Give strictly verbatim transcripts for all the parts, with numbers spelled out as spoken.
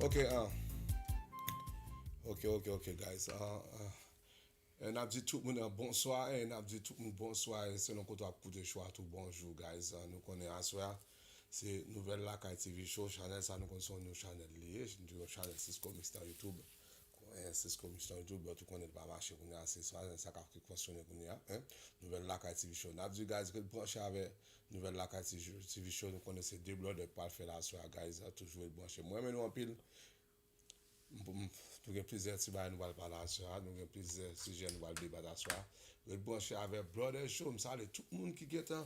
Ok, ah. Ok, ok, ok, guys. Ah, ah. Eh, n ap di tout moun, ah, bonswa, eh, n ap di tout moun bonswa, eh, selon kote w ap koute cho a tou, bonjou, guys. Ah, nou konnen aswè a, se Nouvèl Lakay T V Show, chanèl sa nou konn se yon chanèl li ye, se yon chanèl Cisco Mix nan YouTube. Eh, Cisco Mix nan YouTube, but ou konnen li pa mache kounye a, se sa, sa k ap fonksyone kounye a, eh. Nouvèl Lakay T V Show. N ap di, guys, ret branche avè Nouvèl Lakay T V Show, nou konnen se de blòdè k pral fè l aswè a, guys, ah, toujou ret branche. Mwen renmen nou anpil. M, m, nou gen plizyè ti bagay nou pral pale aswè a. Nou gen plizyè sijè nou pral debat aswè a. Ret branche avè Brother Show. M salye tout moun ki gentan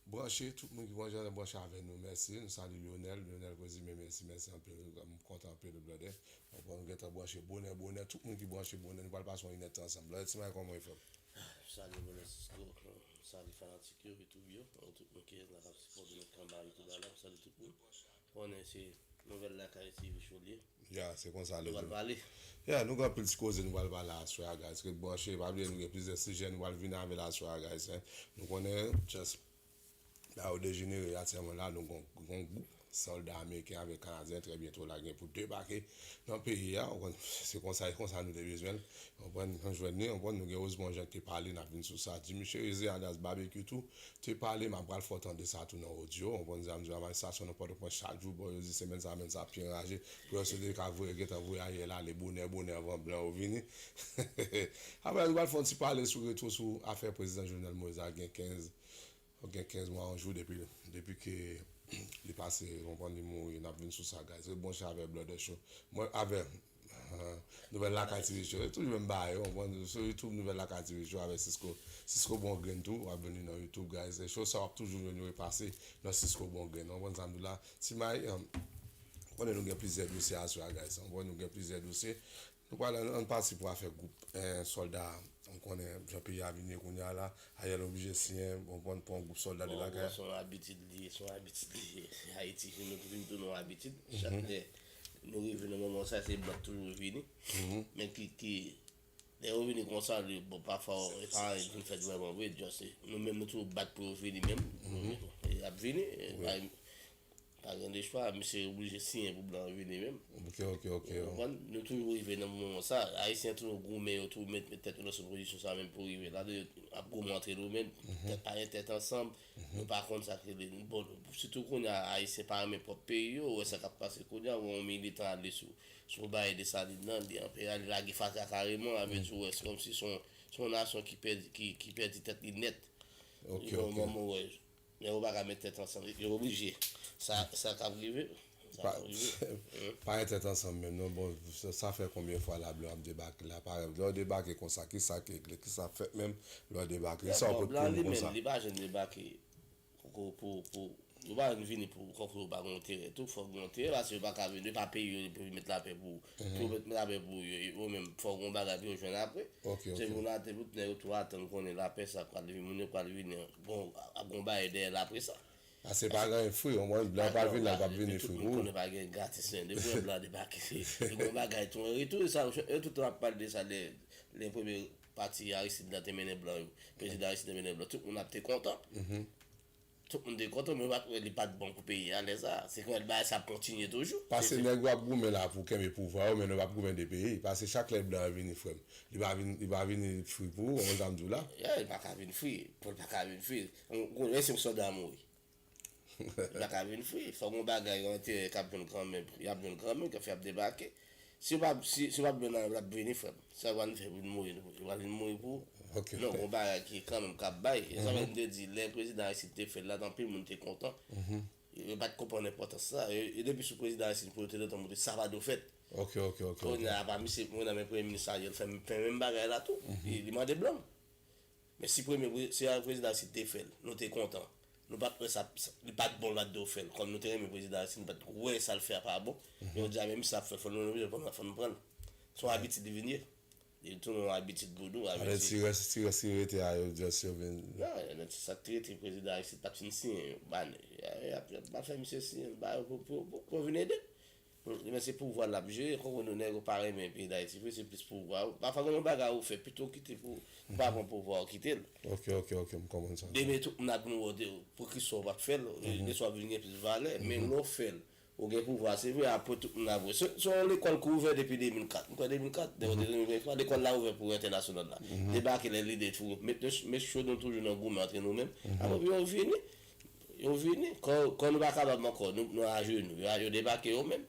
branche, tout moun ki branche, branche avè nou. Mèsi. Nou salye Lionel. Lionel Cozime, mèsi, mèsi anpil. M kontan anpil, brother. Bon, nou gentan branche bonè, bonè. Tout moun ki branche bonè, nou pral pase yon inèdtan ansanm. Brother Ti May, kòman w ye, frè m? M salye Brother Cisco, m salye fanatik yo, YouTube yo, tout moun ki la k ap sipòte nou kanba YouTube la, m salye tout moun. Konnen se Nouvèl Lakay T V Show li ye. Ya, se konsa l ye. Nou pral pale. Ya, nou gen anpil ti koze nou pral pale aswè a, guys. Ret branche, pa bliye nou gen plizyè sijè nou pral vin avè l aswè a, guys, eh. Nou konnen, just, la yo dejenere aktyèlman la, nou gon, gon gwoup sòlda ameriken avèk kanadyen, trè byento la gen pou debake nan peyi a. Ou konn, se konsa, se konsa nou te bezwen l. Ou konprann, nou jwenn li, ou konprann, nou gen Rosemond Jean ki te pale, n ap vin sou sa. Jimmy Chérizier, alias Barbecue tou, te pale, m ap pral fè w tande sa tou nan odyo. Ou konprann sa m di w, manifestasyon nan Pòtoprens chak jou, bò, yo di semèn sa, menm sa ap pi anraje. Pou yo se te ka voye, gentan voye ayè l ale bonè, bonè anvan blan yo vini. Apre, nou pral fè yon ti pale sou retwo sou afè prezidan Jovenel Moïse la, gen kenz, gen kenz mwa, yon jou depi, depi ke li pase, ou konprann, li mouri, n ap vin sou sa, guys. Ret branche avè Brother Show. Mwen, avè, ah, Nouvèl Lakay T V Show. E toujou menm bagay, ou konprann. Sou YouTube, Nouvèl Lakay T V Show avè Cisco. Cisco Bon Grenn tou, w ap jwenn li nan YouTube, guys. E show sa w ap toujou jwenn yo repase nan Cisco Bon Grenn. Ou konprann sa m di w la? Ti May, um, konnen nou gen plizyè dosye aswè a, guys. Ou konprann, nou gen plizyè dosye. Nou pral ann, ann pati pou afè gwoup, eh, sòlda a. Ou konnen jan peyi a vin ye kounye a la. Ariel oblije siyen, bon, pran, pran yon gwoup sòlda de lakay. Bon, se yon abitid li ye, se yon abitid li ye. Ayiti, nou vin tounen yon abitid. Chak lè nou rive nan moman sa, se blan toujou vini. Men ki, ki, lè yo vini konsa, li, bon, pafwa, e pa anyen ki vin fèt vrèman vre, just, nou menm, nou toujou bat pou yo vini menm. E y ap vini, e pa, Pa gen de chwa, misye oblije siyen pou blan yo vini menm. Ok, ok, ok. Ou konprann? Nou toujou rive nan moman sa. Ayisyen toujou goumen, yo toujou met, met tèt yo nan sou pozisyon sa menm pou rive la. Yo ap goumen antre yo menm. Tèt pa gen tèt ansanm. Nou pa konn sa k rele. Bon, sitou kounye a, Ayisyen pa renmen pwòp peyi yo. Ou wè sa k ap pase kounye a. Ou wè yon militan ale sou, sou bagay Desalin nan, li anpe, li lage fatra kareman. Sa vle di, ou wè, se kòmsi se yon, se yon nasyon ki pèdi, ki, ki pèdi tèt li nèt. Ok, ok. Yon moman, ou wè. Men yo pa ka met tèt ansanm. Yo oblije. Sa, sa k ap rive. Sa k ap rive. Pa gen tèt ansanm menm, non. Bon, sa, sa fè konbyen fwa la, blan ap debake la? Parèy, lè yo debake konsa, kisa ki regle? Kisa ap fèt menm lè yo debake? Kisa w pot pou nou konsa? Blan li menm, li pa janm debake pou, pou, pou, yo pa vin vini pou, pou, yo pa gen enterè tou, fòk gen enterè, paske yo pa ka vin, yo pa peye yo pou yo met lapè pou, pou yo met lapè pou yo, yo menm, fòk gen bagay pou yo jwenn apre. Ok, ok. Se pou nou atann, pou nèg yo tou atann konnen lapè sa pral vini, moun yo pral vini, bon, ap gen bagay dèyè l apre sa. A, se pa gen fri, omwen blan pral vini la, l p ap vini fri pou ou. Tout moun konnen pa gen gratis, men depi yon blan debake, se, se gen bagay tou. E tou sa, yo tout tan ap pale de sa, lè, lè premye pati Aristide la te mennen blan yo, prezidan Aristide te mennen blan, tout moun ap te kontan. Tout moun te kontan, men yo pa t wè li pa t bon pou peyi a lè sa. Se kòm bagay sa ap kontinye toujou. Paske nèg yo ap goumen la pou kenbe pouvwa yo, men yo p ap goumen de peyi. Paske chak lè blan yo vini, frè m, li pa vin, li pa vini fri pou ou, ou konprann sa m di w la? Yeah, li pa ka vin fri. Pou li pa ka vin fri. Ou konnen si yon sòlda mouri, li pa ka vin fri. Fòk yon bagay, yon enterè k ap jwenn kanmenm, y ap jwenn kanmenm, k ap fè y ap debake. Si w pa, si, si w pa t blan, l ap vini, frè m. Sa w pral fè pou l mouri, l pral vin mouri pou ou. Ok. Non, gon bagay ki kanmenm k ap bay. E sa fè m te di, lè prezidan Aristide te fè l la, anpil moun te kontan. Yo pa t konprann enpòtans sa. E, e depi sou prezidan Aristide pou yo te gentan montre sa pa dwe fèt. Ok, ok, ok, ok. Kounye a, apa misye, mwen nan men premye minis Ariel fè, fè menm bagay la tou. Li, li mande blan. Men si premye pre-, si prezidan Aristide te fè l, nou te kontan. Nou pa t wè sa, sa, li pa t bon, l pa t dwe fè l. Kòm nou te renmen prezidan Aristide, nou pa t wè sa l fè a pa bon. Men jodi a, menm si l ap fè l, fò nou oblije pran, fò nou pran l. Se yon abitid li vin ye. Li tounen yon abitid pou nou. Ale, ti rès, ti rès ki rete a, yo just yo vin. Non, nan ti sa k te rete, prezidan Aristide pa t fin siyen yo. Ba nèg, y a, y a, y a, pa fè misye siyen, ba yo pou, pou, pou, pou vin ede. Men se pouvwa l ap jere, konprann ou, nèg yo pa renmen peyi Dayiti vre, se plis pouvwa. Pafwa gen yon bagay ou fè, pito w kite pou, pou pa pran pouvwa w, kite l. Ok, ok, ok, m konprann sa. Demen tout moun ap di w, poukisa w pa t fè l, lè sa w ap vin gen plis valè, men lè w fè l, Ou gen pouvwa, se vre, apre tout moun ap vre. Se se yon lekòl ki ouvè depi de mil kat. M kwè de mil kat, de mil kat, lekòl la ouvè pou entènasyonal la. Debake lè lide tou. Met, met cho nou toujou nan goumen antre nou menm. Apre yo vini. Yo vini. Kan, kan nou pa kapab ankò, nou, nou ajenou. Yo, yo debake yo menm.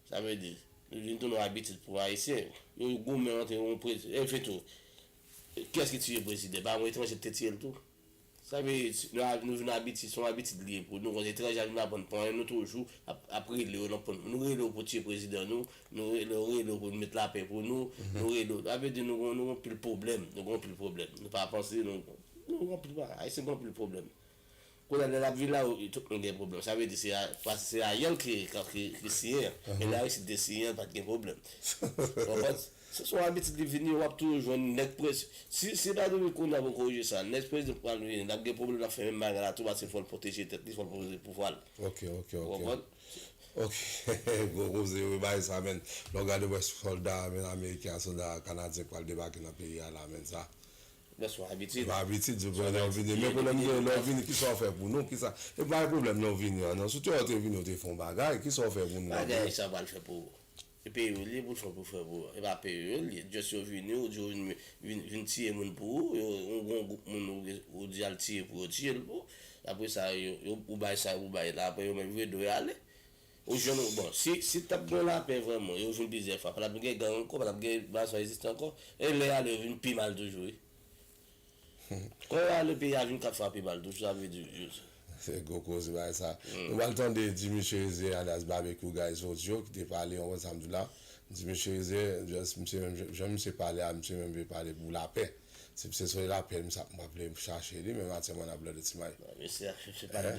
Sa vle di, nou vin tounen yon abitid pou Ayisyen. Yo goumen antre yon prezidan. Enfeto, kiyès ki tiye prezidan? Pa yon etranje ki te tiye l tou? Sa vle di, nou, nou vin abitye, se yon abitid li ye pou nou. Konsa etranje ap vin aprann pran nou toujou, ap, ap rele yo nan pran nou. Nou rele yo pou tiye prezidan nou, nou rele yo, rele yo pou met lapè pou nou, nou rele yo. Sa vle di nou gon, nou gon pil pwoblèm, nou gon pil pwoblèm. Nou pa panse, nou, nou gon pil bagay. Ayisyen gon pil pwoblèm. Kounye a, lè l ap vin la, yo, tout moun gen pwoblèm. Sa vle di se a, paske se Ariel ki, ki, ki, ki siyen an. Men Larisi te siyen an, pa t gen pwoblèm. Ou konprann? Se, se yon abitid li vini, w ap toujou jwenn nèg pres. Si, si pa depi kounye a pou korije sa, nèg prezidan pral vini, l ap gen pwoblèm, l ap fè menm bagay la tou, paske fò l pwoteje tèt li, fò l pwoteje pouvwa l. Ok, ok, ok. Ou konprann? Ok, gwo koze, wi, bagay sa, men. Lè w gade wè sòlda, men, ameriken ak sòlda kanadyen k pral debake nan peyi a la, men, sa. Lè se yon abitid. Se pa abitid, se yon abitid. Men pwoblèm gen, lè w vini, kisa w fè pou nou, kisa, e pa pwoblèm lè w vini an, non. Si w te, w te vini, w te fè yon bagay, kisa w fè pou nou? Bagay sa pral fè pou ou. E peyi w li ye pou l fè, pou fè pou ou. E pa peyi w li ye. Just yo vini, ou di yo vin, vin, vin tiye moun pou ou, yo, yon gwo gwoup moun ou, ou di al tiye pou yo tiye l pou ou. Apre sa, yo, yo, ou bay sa, ou bay la, apre yo menm vire do yo ale. Ou jwenn, bon, si, si t ap gen lapè vrèman, yo vin plizyè fwa, pa t ap gen gang ankò, pa t ap gen Bason egziste ankò, e lè y ale, yo vin pi mal toujou, wi. Kon yo ale, peyi a vin kat fwa pi mal toujou, sa vle di, yo. Se gwo koze bagay sa. Nou pral tande Jimmy Chérizier alias Barbecue Guys Audio ki te pale yon bon samdi la. Jimmy Chérizier, just, misye menm, jan, jan misye pale a, misye menm vle pale pou lapè. Se, se sou lapè misye ap, m ap vle chache li, men maten mwen ap lòd ti may. Misye, misye pale.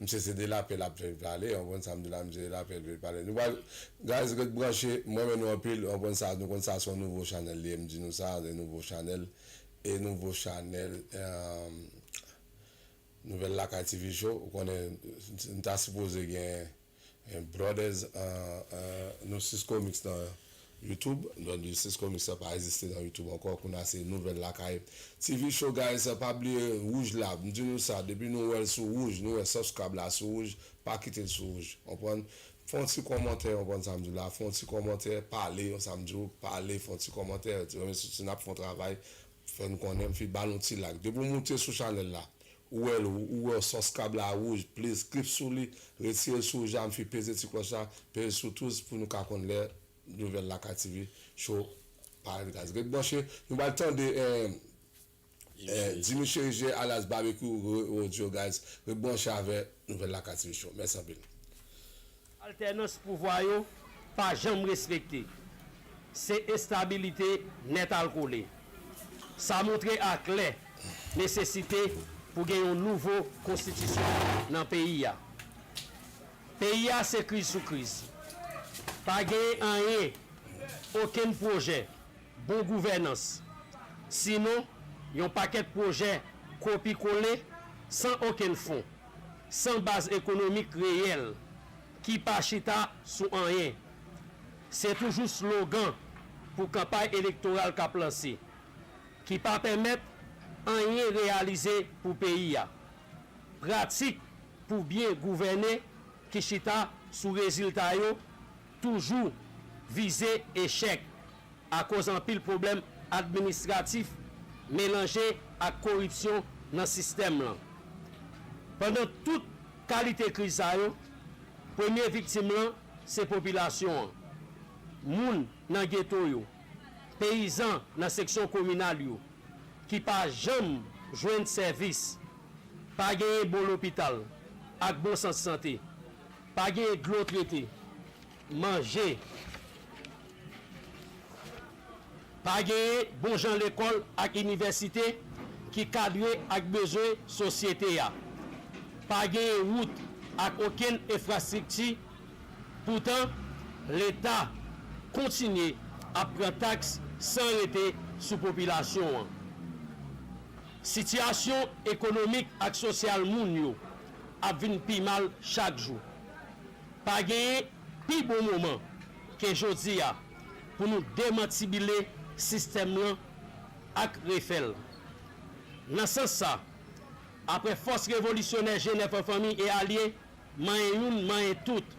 Misye se de lapè l ap vle pale, w konprann sa m di la, misye de lapè l vle pale. Nou pral, guys, ret branche, mwen renmen nou anpil, w konprann sa, nou konn sa se yon nouvo chanèl li ye, m di nou sa, se nouvo chanèl, e nouvo chanèl, eh, Nouvèl Lakay T V Show, ou konnen, m ta sipoze gen Eh, Brothers, eh, eh, nou sis Comics nan YouTube. Donk, sis Comics sa pa egziste nan YouTube ankò. Kounye a se Nouvèl Lakay T V Show, guys. Pa bliye wouj la. M di nou sa, depi nou wè l sou wouj, nou wè subscribe la sou wouj, pa kite l sou wouj. Konprann? Fè yon ti kòmantè, konprann sa m di w la. Fè yon ti kòmantè, pale, yon sa m di w, pale, fè yon ti kòmantè. Ti, ti n ap fè yon travay, fè n konnen, m fi ba nou ti like. Depi w moute sou chanèl la, ou wè l, ou wè subscribe la wouj, please, klip sou li, retire l sou wouj la, m fi peze ti klòch la, peze sou twous pou nou ka konn lè Nouvèl Lakay T V Show parèt, guys. Ret branche, nou pral tande, eh, eh, Jimmy Chérizier alias Barbecue Audio, guys. Ret branche avè Nouvèl Lakay T V Show. Mèsi anpil. Altènans pouvwa yo pa janm respekte. Se estabilite nètalkole. Sa montre aklè nesesite pou gen yon nouvo konstitisyon nan peyi a. Peyi a se kriz sou kriz. Pa genyen anyen, okenn pwojè, bon gouvènans. Sinon, yon pakèt pwojè kopi kole san okenn fon, san baz ekonomik reyèl, ki pa chita sou anyen. Se toujou slogan pou kanpay elektoral k ap lanse, ki pa pèmèt anyen reyalize pou peyi a. Pratik pou byen gouvène ki chita sou rezilta yo toujou vize echèk akoz anpil pwoblèm administratif melanje ak koripsyon nan sistèm lan. Pandan tout kalite kriz sa yo, premye viktim lan se popilasyon an, moun nan geto yo, peyizan nan seksyon kominal yo, ki pa janm jwenn sèvis, pa genyen bon lopital ak bon sant sante, pa genyen dlo trete, manje, pa genyen bon jan lekòl ak inivèsite ki kadre ak bezwen sosyete a, pa genyen wout ak okenn enfrastrikti. Poutan, Leta kontinye ap pran taks san rete sou popilasyon an. Sitiyasyon ekonomik ak sosyal moun yo ap vin pi mal chak jou. Pa genyen pi bon moman ke jodi a pou nou demantibile sistèm lan ak refè l. Nan sans sa, apre fòs revolisyonè G nèf an fanmi e alye manyen youn, manyen tout,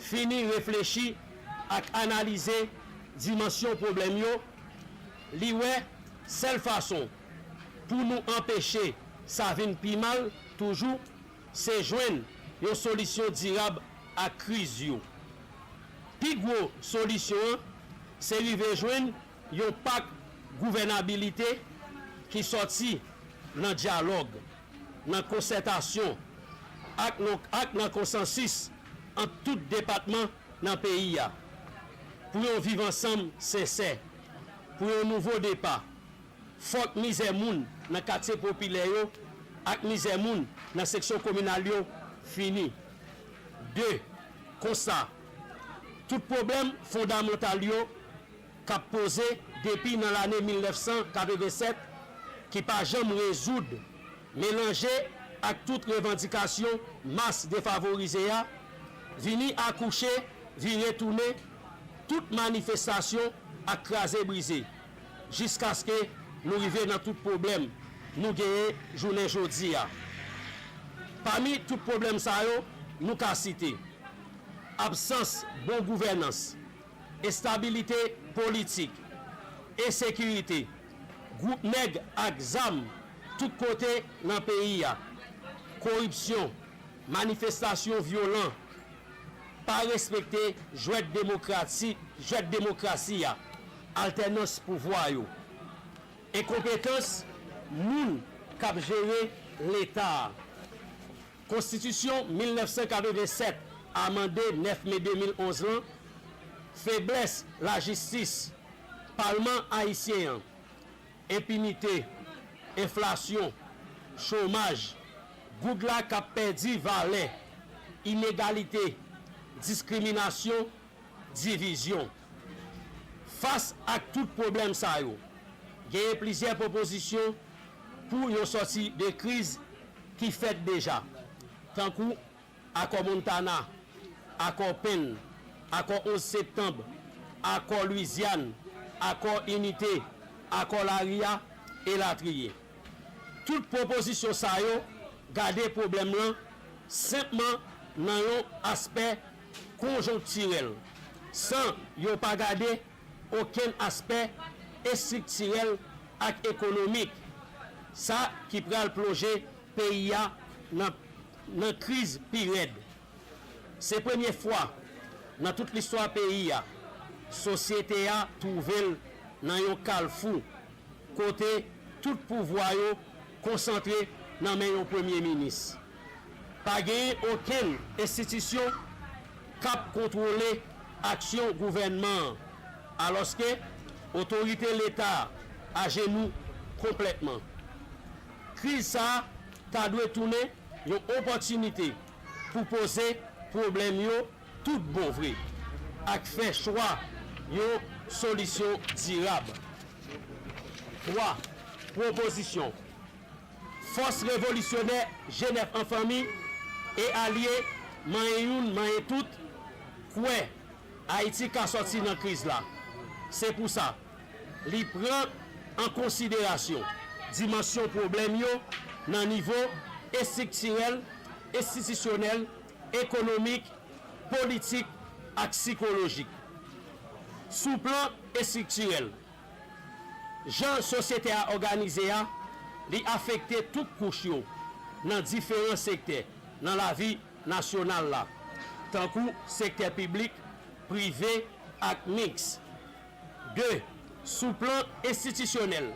fini reflechi ak analize dimansyon pwoblèm yo, li wè sèl fason pou nou anpeche sa vin pi mal toujou, se jwenn yon solisyon dirab a kriz yo. Pi gwo solisyon an se rive jwenn yon pak gouvènabilite ki sòti nan dyalòg, nan konsètasyon ak nan, ak nan konsansis ant tout depatman nan peyi a, pou yon viv ansanm sensè, pou yon nouvo depa. Fòk mizè moun nan katye popilè yo ak mizè moun nan seksyon kominal yo fini. De, konsa, tout pwoblèm fondamantal yo k ap poze depi nan lane mil nèf san katreven sèt ki pa janm rezoud, melanje ak tout revandikasyon mas defavorize a, vini akouche, vire tounen tout manifestasyon ak kraze brize, jiskaske nou rive nan tout pwoblèm nou genyen jounen jodi a. Pami tout pwoblèm sa yo, nou ka site absans bon gouvènans, estabilite politik, ensekirite, gwoup nèg ak zam tout kote nan peyi a, koripsyon, manifestasyon vyolan, pa respekte jwèt demokrasi, jwèt demokrasi a, altènans pouvwa yo, enkonpetans moun k ap jere Leta a. Konstitisyon mil nèf san katreven sèt amande nèf me de mil onz lan, feblès lajistis, palman ayisyen an, enpinite, enflasyon, chomaj, goud la k ap pèdi valè, inegalite, diskriminasyon, divizyon. Fas ak tout pwoblèm sa yo, genyen plizyè pwopozisyon pou yon sòti de kriz ki fèt deja, tankou Akò Montana, Akò Penn, Akò onz Septanm, Akò Lwizyàn, Akò Inite, Akò Lari a, elatriye. Tout pwopozisyon sa yo gade pwoblèm lan senpman nan yon aspè konjonktirèl, san yo pa gade okenn aspè estriktirèl ak ekonomik, sa ki pral plonje peyi a nan, nan kriz pi rèd. Se premye fwa nan tout listwa peyi a, sosyete a twouve l nan yon kalfou kote tout pouvwa yo konsantre nan men yon premye minis. Pa genyen okenn enstitisyon k ap kontwole aksyon gouvènman an, alòske otorite Leta a ajenou konplètman. Kriz sa a ta dwe tounen yon opòtinite pou poze pwoblèm yo tout bon vre ak fè chwa yon solisyon dirab. Twa, pwopozisyon. Fòs revolisyonè G nèf an fanmi e alye manyen youn, manyen tout, kwè Ayiti ka sòti nan kriz la. Se pou sa, li pran an konsiderasyon dimansyon pwoblèm yo nan nivo estriktirèl, enstitisyonèl, ekonomik, politik ak sikolojik. Sou plan estriktirèl, jan sosyete a òganize a, li afekte tout kouch yo nan diferan sektè nan lavi nasyonal la, tankou sektè piblik, prive ak miks. De, sou plan enstitisyonèl,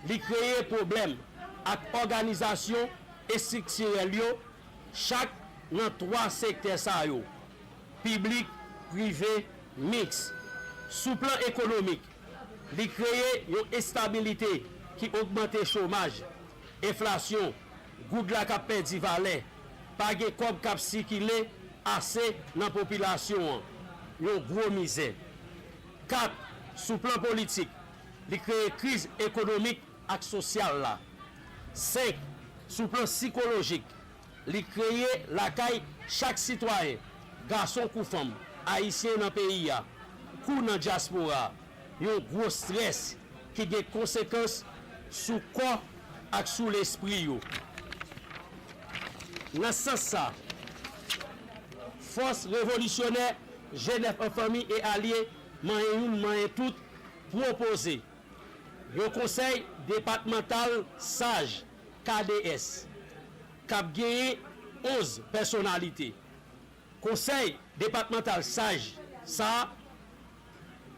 li kreye pwoblèm ak òganizasyon estriktirèl yo, chak nan twa sektè sa yo, piblik, prive, miks. Sou plan ekonomik, li kreye yon enstabilite ki ogmante chomaj, enflasyon, goud la k ap pèdi valè, pa gen kòb k ap sikile ase nan popilasyon an, yon gwo mizè. Kat, sou plan politik, li kreye kriz ekonomik ak sosyal la. Senk, sou plan sikolojik, li kreye lakay chak sitwayen, gason kou fanm, ayisyen nan peyi a, kou nan dyaspora a, yon gwo estrès ki gen konsekans sou kò ak sou lespri yo. Nan sans sa, Fòs Revolisyonè G nèf an fanmi e alye, manyen youn, manyen tout, pwopoze yon konsèy depatmantal saj, K D S, k ap genyen onz pèsonalite. Konsèy depatmantal saj sa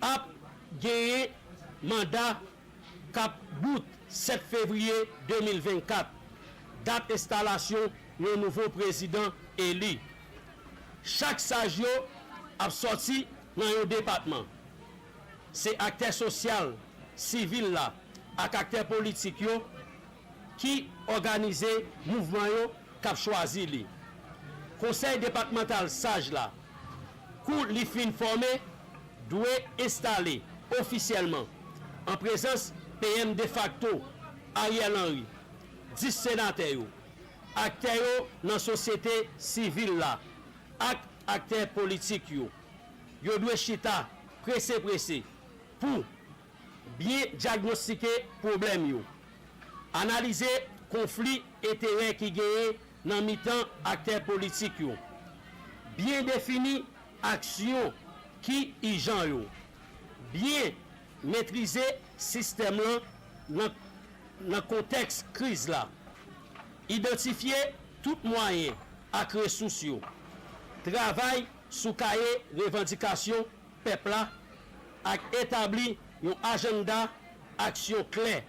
a ap genyen manda k ap bout sèt fevriye de mil vennkat, dat enstalasyon yon nouvo prezidan eli. Chak saj yo ap sòti nan yon depatman. Se aktè sosyal, sivil la ak aktè politik yo ki òganize mouvman yo k ap chwazi li. Konsèy depatmantal saj la, kou li fin fòme, dwe enstale ofisyèlman, an prezans P M defakto Ariel Henry, dis senatè yo, aktè yo nan sosyete sivil la ak aktè politik yo. Yo dwe chita prese prese pou byen dyagnostike pwoblèm yo, analize konfli enterè ki genyen nan mitan aktè politik yo, byen defini aksyon ki ijan yo, byen metrize sistèm lan nan, nan kontèks kriz la, idantifye tout mwayen ak resous yo, travay sou kaye revandikasyon pèp la ak etabli yon ajannda aksyon klè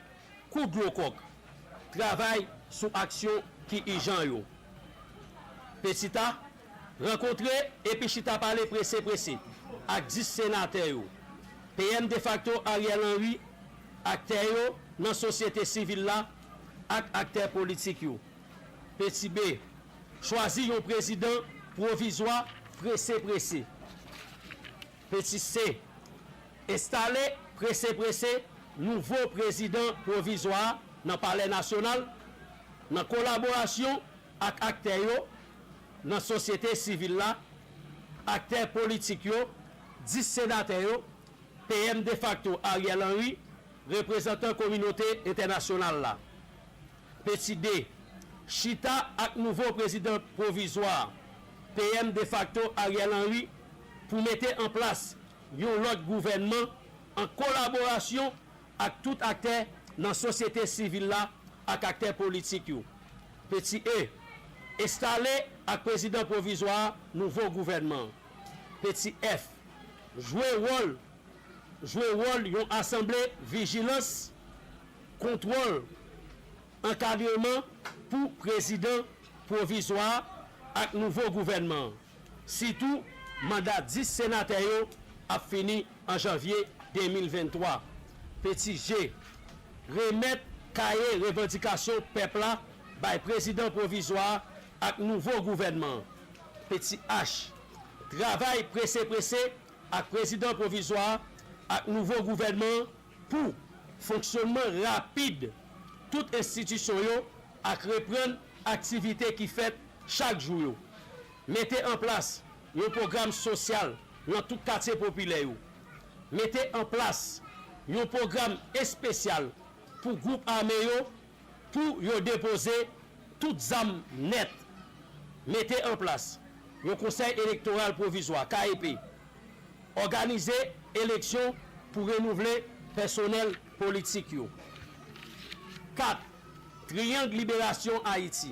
kou dlo kòk, travay sou aksyon ki ijan yo. Peti a, rankontre epi chita pale prese prese ak dis senatè yo, P M defakto Ariel Henry, aktè yo nan sosyete sivil la ak aktè politik yo. Peti B, chwazi yon prezidan pwovizwa prese prese. Peti C, enstale prese prese nouvo prezidan pwovizwa nan Palè Nasyonal, nan kolaborasyon ak aktè yo nan sosyete sivil la, aktè politik yo, dis senatè yo, P M defakto Ariel Henry, reprezantan kominote entènasyonal la. Peti D, chita ak nouvo prezidan pwovizwa, P M defakto Ariel Henry, pou mete an plas yon lòt gouvènman an kolaborasyon ak tout aktè nan sosyete sivil la ak aktè politik yo. Peti E, enstale ak prezidan pwovizwa nouvo gouvènman. Peti F, jwe wòl, jwe wòl yon asanble vijilans, kontwòl, ankadreman pou prezidan pwovizwa ak nouvo gouvènman an. Sitou, manda dis senatè yo ap fini an janvye de mil venntwa. Peti G, remèt kaye revandikasyon pèp la bay prezidan pwovizwa ak nouvo gouvènman an. Peti H, travay prese prese ak prezidan pwovizwa ak nouvo gouvènman an pou fonksyònman rapid tout enstitisyon yo ak reprann aktivite ki fèt chak jou yo. Mete an plas yon pwogram sosyal nan tout katye popilè yo. Mete an plas yon pwogram espesyal pou gwoup ame yo pou yo depoze tout zam nèt. Mete an plas yon konsèy elektoral pwovizwa, K E P. Òganize eleksyon pou renouvle pèsonèl politik yo. Kat, Triyang Liberasyon Ayiti,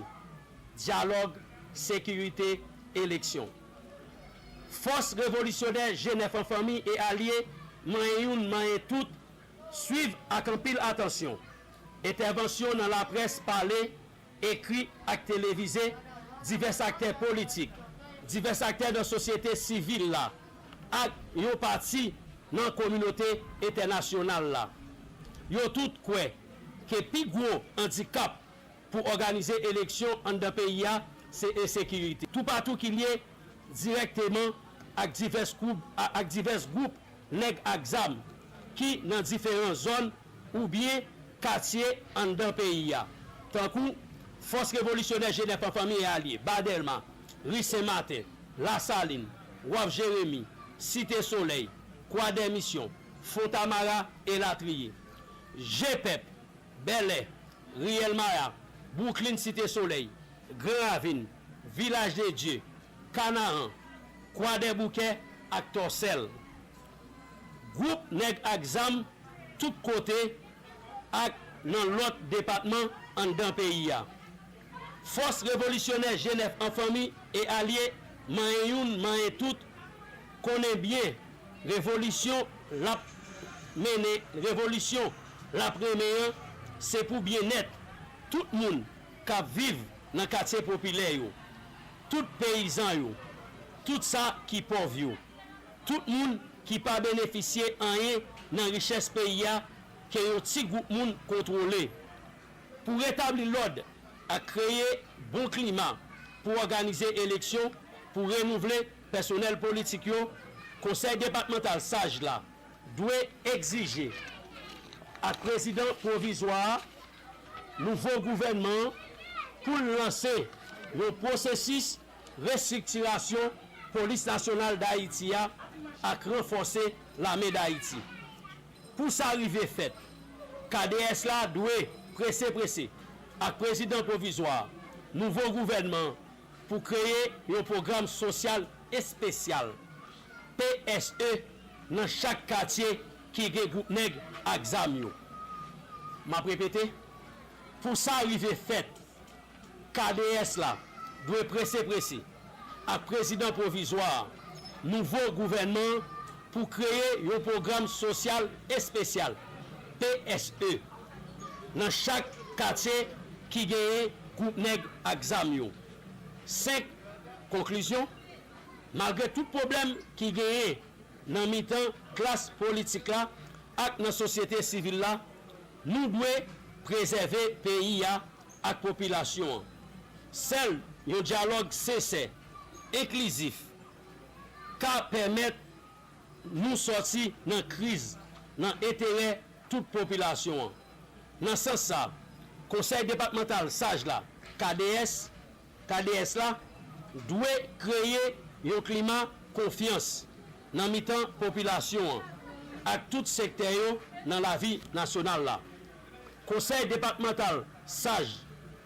dyalòg, sekirite, eleksyon. Fòs revolisyonè G nèf an fanmi e alye, manyen youn, manyen tout, swiv ak anpil atansyon entèvansyon nan laprès pale, ekri ak televize, divès aktè politik, divès aktè nan sosyete sivil la, ak yon pati nan kominote entènasyonal la. Yo tout kwè ke pi gwo andikap pou òganize eleksyon anndan peyi a se ensekirite. Toupatou ki lye dirèkteman ak divès gwoup, ak divès gwoup nèg ak zam ki nan diferan zòn oubyen katye anndan peyi a, tankou Fòs Revolisyonè G nèf an fanmi e alye, Ba Dèlma, Ri Sen Maten, Lasalin, Waf Jeremi, Site Solèy, Kwadèmisyon, Fontamara, elatriye. G Pèp, Bèlè, Riyèl Maya, Bwouklin, Site Solèy, Gran Ravin, Vilaj de Dye, Kanaran, Kwadèboukè ak Tòsèl. Gwoup nèg ak zam tout kote ak nan lòt depatman anndan peyi a. Fòs revolisyonè G nèf an fanmi e alye, manyen youn, manyen tout, konnen byen revolisyon l ap mennen, revolisyon l ap renmen an, se pou byennèt tout moun k ap viv nan katye popilè yo, tout peyizan yo, tout sa ki pòv yo, tout moun ki pa benefisye anyen nan richès peyi a ke yon ti gwoup moun kontwole. Pou retabli lòd ak kreye bon klima pou òganize eleksyon, pou renouvle pèsonèl politik yo, Konsèy Depatmantal Saj la dwe egzije ak prezidan pwovizwa a, nouvo gouvènman an, pou l lanse yon pwosesis restriktirasyon Polis Nasyonal Dayiti a ak ranfòse Lame Dayiti. Pou sa rive fèt, K D S la dwe prese prese ak prezidan pwovizwa a, nouvo gouvènman an, pou kreye yon pwogram sosyal espesyal, P S E, nan chak katye ki gen gwoup nèg ak zam yo. M ap repete, pou sa rive fèt, K D S la dwe prese prese ak prezidan pwovizwa a, nouvo gouvènman an, pou kreye yon pwogram sosyal espesyal, P S E, nan chak katye ki genyen gwoup nèg ak zam yo. Senk, konklizyon, malgre tout pwoblèm ki genyen nan mitan klas politik la ak nan sosyete sivil la, nou dwe prezève peyi a ak popilasyon an. Sèl yon dyalòg sensè, enklizif, ka pèmèt nou sòti nan kriz nan enterè tout popilasyon an. Nan sans sa, Konsèy Depatmantal Saj la, K D S, K D S la, dwe kreye yon klima konfyans nan mitan popilasyon an ak tout sektè yo nan lavi nasyonal la. Konsèy Depatmantal Saj,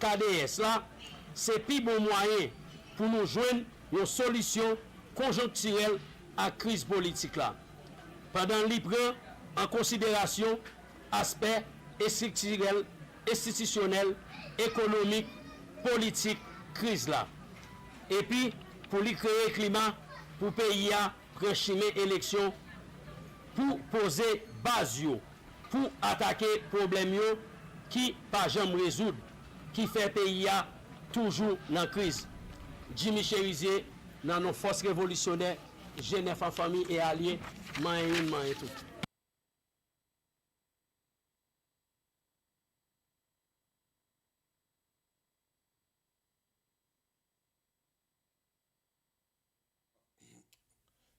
K D S la, se pi bon mwayen pou nou jwenn yon solisyon konjonktirèl a kriz politik la, pandan li pran an konsiderasyon aspè estriktirèl, enstitisyonèl, ekonomik, politik kriz la, epi pou li kreye klima pou peyi a pran chimen eleksyon pou poze baz yo, pou atake pwoblèm yo ki pa janm rezoud, ki fè peyi a toujou nan kriz. Jimmy Chérizier, nan non fòs revolisyonè, G nèf an fanmi e alye, manyen youn, manyen tout.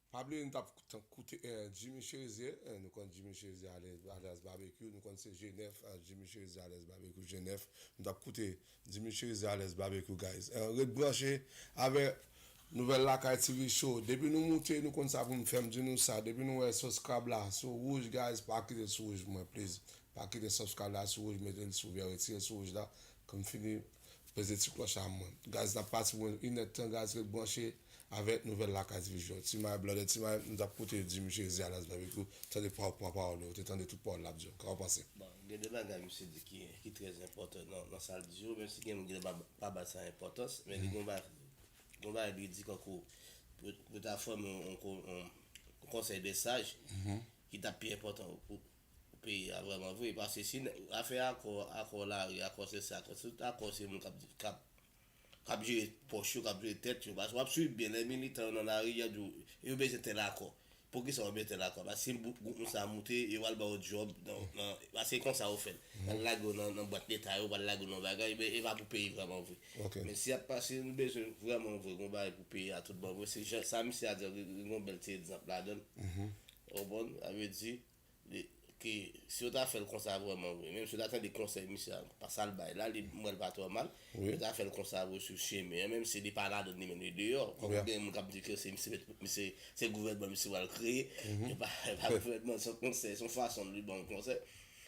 Pa bliye nou t ap t-, koute, eh, Jimmy Chérizier, eh, nou konn Jimmy Chérizier alèz, alèz Barbecue, nou konn se G nèf, eh, Jimmy Chérizier alèz Barbecue G nèf, nou t ap koute Jimmy Chérizier alèz Barbecue, guys. Eh, ret branche avè Nouvèl Lakay T V Show. Depi nou moute, nou konn sa pou n fè, m di nou sa. Depi nou wè subscribe la sou wouj, guys, pa kite l sou wouj pou mwen, please. Pa kite subscribe la sou wouj, mete l sou vè, retire l sou wouj la. Kan m fini, peze ti klòch la mwen. Guys, n ap pati pou yon inèdtan, guys, ret branche avèk Nouvèl Lakay T V Show. Ti May, Blooded Ti May, nou t ap koute Jimmy Chérizier alèz Barbecue, tande pa, pa pawòl yo, te tande tout pawòl l ap di yo. Ka w panse? Bon, gen de bagay misye di ki, ki trè enpòtan nan, nan sa l di yo, menm si gen moun ki pa, pa ba sa enpòtans, men li gon bagay, gon bagay li di kankou pou, pou ta fòme yon, yon, yon konsèy de saj ki t ap pi enpòtan pou, pou peyi a vrèman vre. Paske si n-, afè akò, akò lari, akò se sa, akò se tout, akò se moun k ap, k ap k ap jere pòch yo, k ap jere tèt yo. Paske w ap swiv byen lè militan yo nan lari, y ap di w, yo bezwen tèl akò. Poukisa yo bezwen tèl akò? Paske si gwoup moun sa a moute, yo pral ba yo djòb nan, nan, paske se konsa yo fè l. Y al lage yo nan, nan bwat leta yo, y al lage yo nan bagay, men e pa pou peyi vrèman vre. Men si y ap pase, nou bezwen vrèman vre, gon bagay pou peyi a tout bon vre. Se jan sa misye a di, li gon bèl ti egzanp ladan l. Ou konprann? Sa vle di, li, ke si yo ta fè l konsa vrèman vre, menm si yo ta tande konsèy misye a, pa sa l bay la, li, m wè l pa twò mal, yo ta fè l konsa vre sou chemen an, menm si li pa ladan l, li menm li deyò. Kòm gen moun k ap di ke se misye, misye, se gouvènman misye pral kreye, e pa, e pa gouvènman, se yon konsèy, se yon fason li ba w konsèy.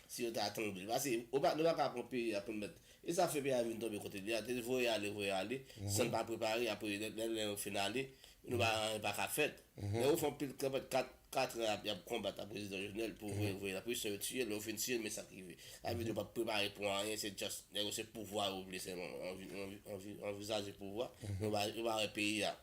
Si yo ta tande l, paske ou pa, nou pa ka pran peyi a pou n mèt, e sa fè peyi a vin tonbe kote li a, te voye ale, voye ale, san n pa prepare, apre lè, lè, lè yo fin ale, Nou pa, anyen pa ka fèt. Nèg yo fè anpil kanpay, kat, kat an y ap, y ap konbat ak prezidan Jovenel pou voye, voye lapresyon, yo tiye l, yo fin tiye l, men sa k rive. Sa vle di yo p ap prepare pou anyen, se just, nèg yo se pouvwa yo vle sèlman, anvi, anvi, anvi, anvizaje pouvwa, yo pa, yo pa wè peyi a.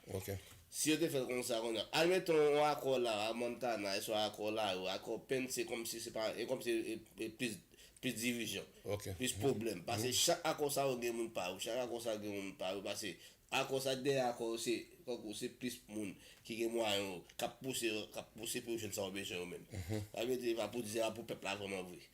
Si yo te fè l konsa, kounye a, admeton, yon akò la, a Montana, èske yon akò la, yon akò Pence, se kòmsi se pa, e kòmsi e, e plis, plis divizyon, plis pwoblèm. Paske chak akò sa yo gen moun pa yo, chak akò sa yo gen moun pa yo, paske akò sa, dèyè akò yo, se, tankou se plis moun ki gen mwayen yo, k ap pouse, k ap pouse pou yo jwenn sa yo bezwen yo menm. Sa vle di, e pa pou di, se pa pou pèp la vrèman vre.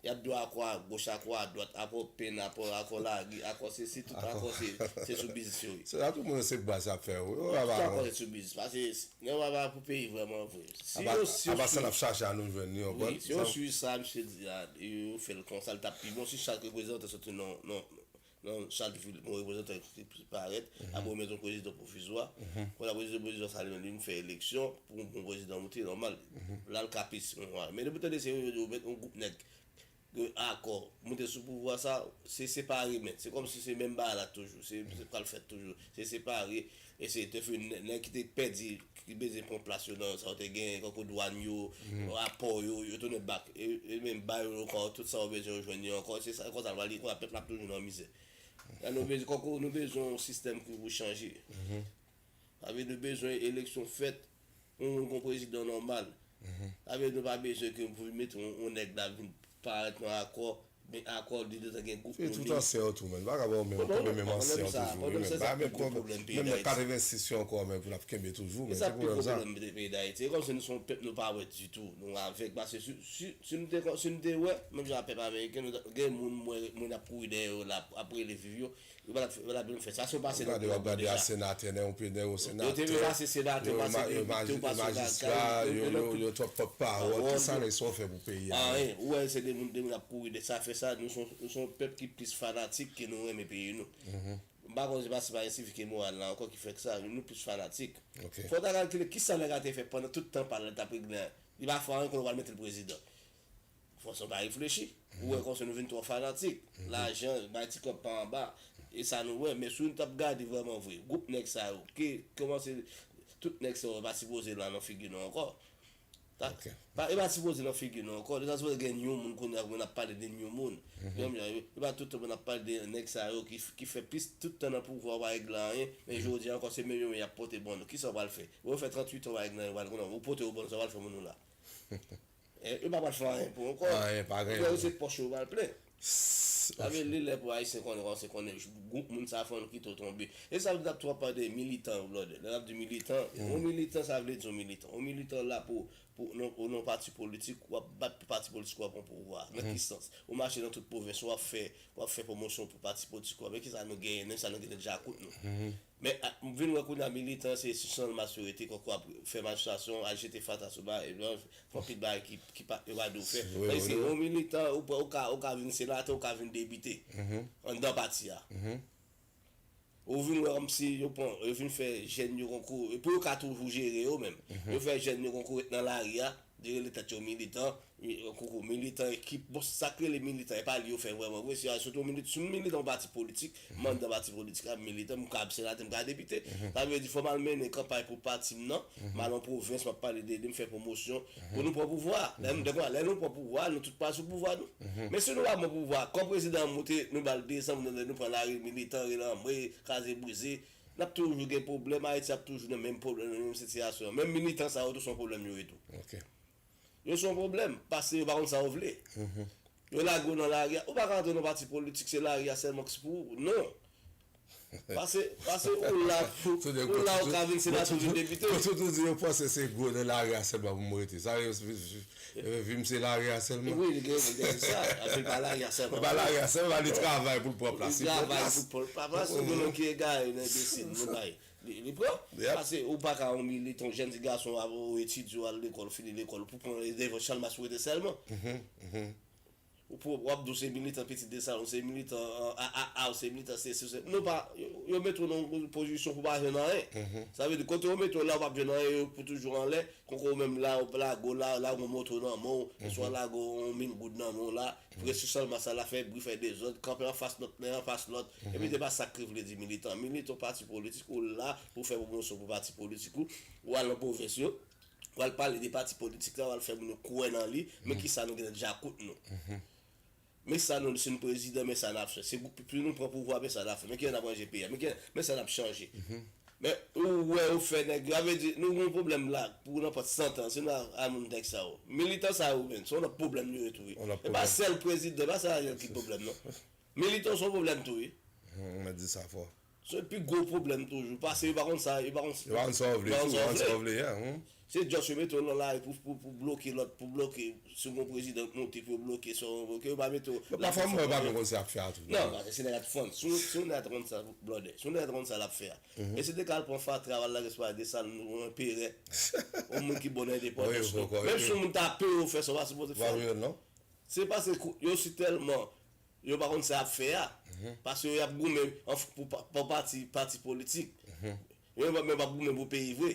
Y ap di w akò a goch, akò a dwat, akò Pence, akò, akò Larue, akò sesi, tout akò se, se sou biznis yo ye. Se la tout moun se baz ap fè, wi. Tout akò se sou biznis. Paske, nèg yo pa pou peyi vrèman vre. Si yo, si yo swiv, apa sa n ap chache a nou jwenn li, w konprann? Wi, si yo swiv sa misye di a, yo fè l konsa, l t ap pi bon si chak reprezantan soti nan, nan, nan chak vil, yon reprezantan ki parèt, apre yo met yon prezidan pwovizwa. Kounye a prezidan pwovizwa sa li menm, li vin fè eleksyon pou yon bon prezidan moute, nòmal. La l ka plis, men depi w tande se yo, yo met yon gwoup nèg, gen akò, moute sou pouvwa sa, se separe, men se kòmsi se menm bagay la toujou, se, se pral fèt toujou, se separe, e se te fin nè-, nèg ki te pèdi, ki bezwen pran plas yo nan sa yo te genyen, kankou dwàn yo, rapò yo, yo tounen back, e, e menm ba yo ankò tout sa yo bezwen yo jwenn yo ankò, se sa, konsa l pral ye, konsa pèp la ap toujou nan mizè. La nou bezwen, kankou nou bezwen yon sistèm ki pou chanje. Sa vle di nou bezwen eleksyon fèt, yon, yon prezidan nòmal. Sa vle di nou pa bezwen ke pou mete yon, yon nèg la vin parèt nan akò, men akò li detan gen gwoup moun. Se tout ansyen yo tou, men. Pa ka ba w menm, kenbe menm ansyen yo toujou, wi, men. Ba menm, menm nèg katrevensis yo ankò, men, pou n ap kenbe toujou, men. Se pwoblèm sa. Peyi Dayiti. E kòmsi nou se yon pèp nou pa wè ditou, nou avèg. Paske si, si, si nou te, si nou te wè, menm jan ak pèp ameriken, nou ta, gen moun, mwen, moun ap kouri dèyè yo la, ap rele viv yo, Yo pa t ap fè, yo pa t ap vin fè sa. Si yo pase nan gade, w ap gade a senatè, nèg yon pye nèg yon senatè. Yo te vin pase senatè, yo pase depite, yo pase majistra, yo, yo, yo twòp pòtpawòl. Kisa nèg sa yo fè pou peyi a? Anyen. Ou wè, se de moun, de moun ap kouri de sa, fè sa. Nou se yon, nou se yon pèp ki plis fanatik ke nou renmen peyi nou. M pa konn se pa, se pa ensiv ki moral la ankò ki fè sa, nou plis fanatik. Fò w ta kalkile kisa nèg la te fè pandan tout tan pa l la, l t ap regle a. Li pa fè anyen, kounye a w al mete l prezidan. Fò sa w pa reflechi. Ou wè kòmsi nou vin twò fanatik. Lajan, bay ti kòb pa anba. E sa nou wè. Men si nou t ap gade vrèman vre, gwoup nèg sa yo, ke, kòmanse, tout nèg sa yo pa sipoze la nan figi nou ankò. Pa, e pa sipoze nan figi nou ankò. Li ta sipoze gen yon moun kounye a, moun ap pale de yon moun. Menm jan, e pa tout moun ap pale de nèg sa yo ki, ki fè plis tout tan nan pouvwa, w pa regle anyen. Men jodi a ankò, se menm yo y ap pote ban nou. Kisa w pral fè? Ou fè tranntuit an, w pa regle anyen, w pral konnen, ou pote yo ban nou, sa w pral fè moun ou la? Eh, yo pa pral fè anyen pou ankò. Anyen, pa gen anyen. Yo se pòch yo pral plen. Sa vle di lè pou Ayisyen konnen, konnen, konnen, gwoup moun sa fò nou kite yo tonbe. E sa vle di n ap twò pale de militan yo, blòdè. Lè n ap di militan, yon militan, sa vle di yon militan. Yon militan la pou, pou, non, ou nan pati politik, w ap bat pou pati politik, w ap pran pouvwa. Nan ki sans? Ou mache nan tout pwovens, w ap fè, w ap fè pwomosyon pou pati politik ou a. Men kisa nou genyen, menm sa nou genyen deja kont nou. Men, a, m vin wè kounye a militan se, se Chanmas yo rete, kankou ap fè manifestasyon, al jete fatra sou bagay, epi fè anpil bagay ki, ki pa, yo pa dwe fè. Paske yon militan, ou, ou ka, ou ka vin senatè, ou ka vin depite anndan pati a. Ou vin wè kòmsi yo pran, yo vin fè jèn yo kankou, pou yo ka toujou jere yo menm. Yo fè jèn yo kankou ret nan lari a, yo rele tèt yo militan, koukou, militan, ekip, bon, sa k rele militan, e pa li yo fè vrèman vre, si, si yon milit-, si yon militan yon pati politik, m anndan pati politik la, m militan, m ka senatè, m ka depite, sa vle di fò m al mennen kanpay pou pati m nan, m al nan pwovens, m ap pale de li, m fè pwomosyon, pou nou pran pouvwa a. Lè nou, lè nou pran pouvwa a, nou tout pral sou pouvwa nou. Men si nou pa pran pouvwa a, kòm prezidan an moute, nou ba l dezan, nou, nou pran lari, militan, rele anmwe, kraze brize, n ap toujou gen pwoblèm, Ayiti ap toujou nan menm pwoblèm, nan menm sitiyasyon. Menm militan sa yo tou se yon pwoblèm yo ye tou. Yo se yon pwoblèm, paske yo pa konn sa yo vle. Yo lage w nan lari a. Ou pa ka antre nan pati politik, se lari a sèlman ki se pou ou. Non. Paske, paske ou la pou, ou la, ou ka vin senatè, ou vin depite. Tout, tout, tout, yo panse se gwo nan lari a sèlman pou m rete. Sa yo, vi m se lari a sèlman. Wi, li gen, li gen sa. Anpil pa lari a sèlman. Pa lari a sèlman, li travay pou l pran plas. Li travay pou l pran plas. Ou gen moun ki egare, nan enbesil, nou bay. Li, li pran. Paske ou pa ka yon militan, yon jèn ti gason, ou etidye, ou al lekòl, ou fini lekòl, pou pran devan Chanmas ou rete sèlman. Ou pou w ap di w se militan Pitit Desalin, ou se militan A A A, ou se militan sesi, se, nou pa, yo, yo mete w nan yon pozisyon pou w pa jwenn anyen. Sa vle di, kote yo mete w la, ou p ap jwenn anyen, yo pou toujou anlè, konko ou menm la, ou lago la, lago moto nan men w, oswa lago yon mil goud nan men w la, presi sèlman sa la fè bri, fè dezòd, kanpe anfas lòt, nan anfas lòt, epi se pa sa k vle di militan. Militan pati politik, ou la pou fè pwomosyon pou pati politik ou, ou al nan pwovens yo, w al pale de pati politik la, w al fè moun yo kwè nan li, men kisa nou gentan djakout nou. Men sa nou, si nou prezidan, men sa n ap fè. Se pou, pou nou pran pouvwa, men sa n ap fè. Men kijan n ap ranje peyi a. Men, ki, men sa n ap chanje. Men ou wè, ou fè nèg yo. Sa vle di, nou gen yon pwoblèm la, pou nanpòt san tan, si nou al moun nèg sa yo. Militan sa yo, men, se yon lòt pwoblèm yo ye tou, wi. E pa sèl prezidan, e pa sèl Ariel ki pwoblèm, non. Militan se yon pwoblèm tou, wi. Ou mèt di sa fò. Se pi gwo pwoblèm toujou. Paske yo pa konn sa, yo pa konn, yo pa konn sa yo vle, yo pa konn tou, sa yo yo pa konn sa yo vle. Vle, ya, hmm. Se just yo mete yo nan lari pou, pou, pou bloke lòt, pou bloke, si yon prezidan k monte pou yo bloke, si yon, ke yo pa mete yo. Men pafwa mwen pa menm konn sa y ap fè a tou. Non, paske se nèg la t fann. Si yon, si yon nèg la t konn sa, blòdè. Si yon nèg la t konn sa l ap fè a. E si te ka al pran fatra, al lage sou Desalin, yon enperè, yon moun ki bon nan endepandans, menm si yon moun ta peye yo fè sa, w pa sipoze fè l. Se paske kou-, yo si tèlman yo pa konn sa y ap fè a. Paske y ap goumen an f-, pou pa-, pou pati, pati politik. Yo pa, men p ap goumen pou peyi vre.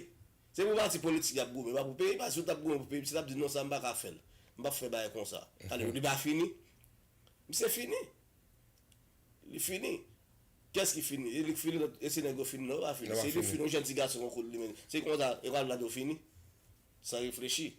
Se pou pati politik y ap goumen, pa pou peyi. Paske si yo t ap goumen pou peyi, misye t ap di, "Non, sa m pa ka fè l. M p ap fè bagay konsa." Tande, li pa fini. Misye fini. Li fini. Kiyès ki fini? E li k fini, lòt, e se nèg yo fini, non, yo pa fini. Se li k fini, yon jèn ti gason konkou li menm. Se konsa, e konsa l ap di w fini. San reflechi.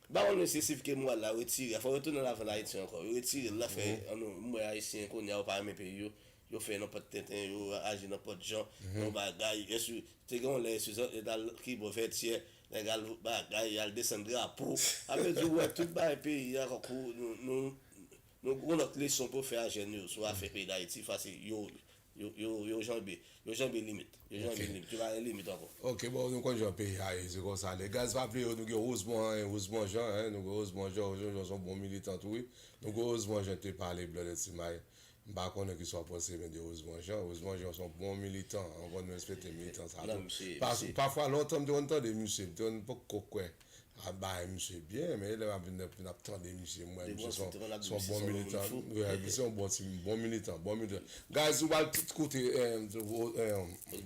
Ba yon mesye sivke moral la, retire. Fò yo tounen lavann Ayiti ankò. Yo retire l la fè, annou, m wè Ayisyen kounye a, yo pa renmen peyi yo. Yo fè nanpòt tenten, yo aji nanpòt jan, yon bagay. Èske te gen yon lè, èske zòt, e t al ki bò Vètyè, nèg al bagay, al desann drapo. Sa vle di, ou wè, tout bagay peyi a, kòkou, nou, nou, nou gon lòt leson pou fè a jèn yo, sou afè peyi Dayiti, paske yo, yo, yo, yo janbe, yo janbe limit. Yo janbe limit. Yo pa gen limit ankò. Ok, bon, nou konn jan peyi a ye, se konsa. Lè gaz pa vle yo, nou gen Rosemond, hein, Rosemond Jean, hein, nou gen Rosemond Jean, Rosemond Jean se yon bon militan tou, wi. Nou gen Rosemond Jean te pale, blòdè Ti May. M pa konnen kisa w panse, men de Rosemond Jean. Rosemond Jean se yon bon militan, ou konn nou respekte militan sa tou. Pafwa, lontan, m te konn tande misye, m te konn poko kwè. Ap bay misye byen, men lè m ap vin, vin ap tande misye, m wè misye se yon, se yon bon militan. Wi, misye se yon bon ti, bon militan, bon militan. Guys, nou pral tout koute, eh, vo-, eh,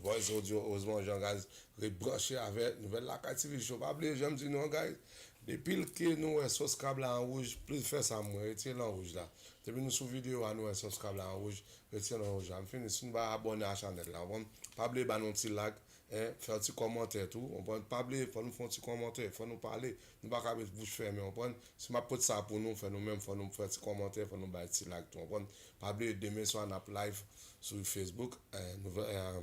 voice audio Rosemond Jean, guys. Ret branche avè Nouvèl Lakay T V Show. Pa bliye, jan m di nou an, guys. Depi l ke nou wè sòs krab la an wouj, plis fè sa, mwen, retire l an wouj la. Depi nou sou videyo a, nou wè sòs krab la an wouj, retire l an wouj la. M fini, si nou pa abòne a chanèl la, w konprann? Pa bliye ba nou ti like, Hein, fè yon ti kòmantè tou, w konprann? Pa bliye, fò nou fè yon ti kòmantè, fò nou pale. Nou pa ka ret bouch fèmen, w konprann? Si m ap pote sa pou nou, fò nou menm, fò nou fè ti kòmantè, fò nou bay ti like tou, w konprann? Pa bliye, demen swa n ap live sou Facebook, eh, nouvè-, eh,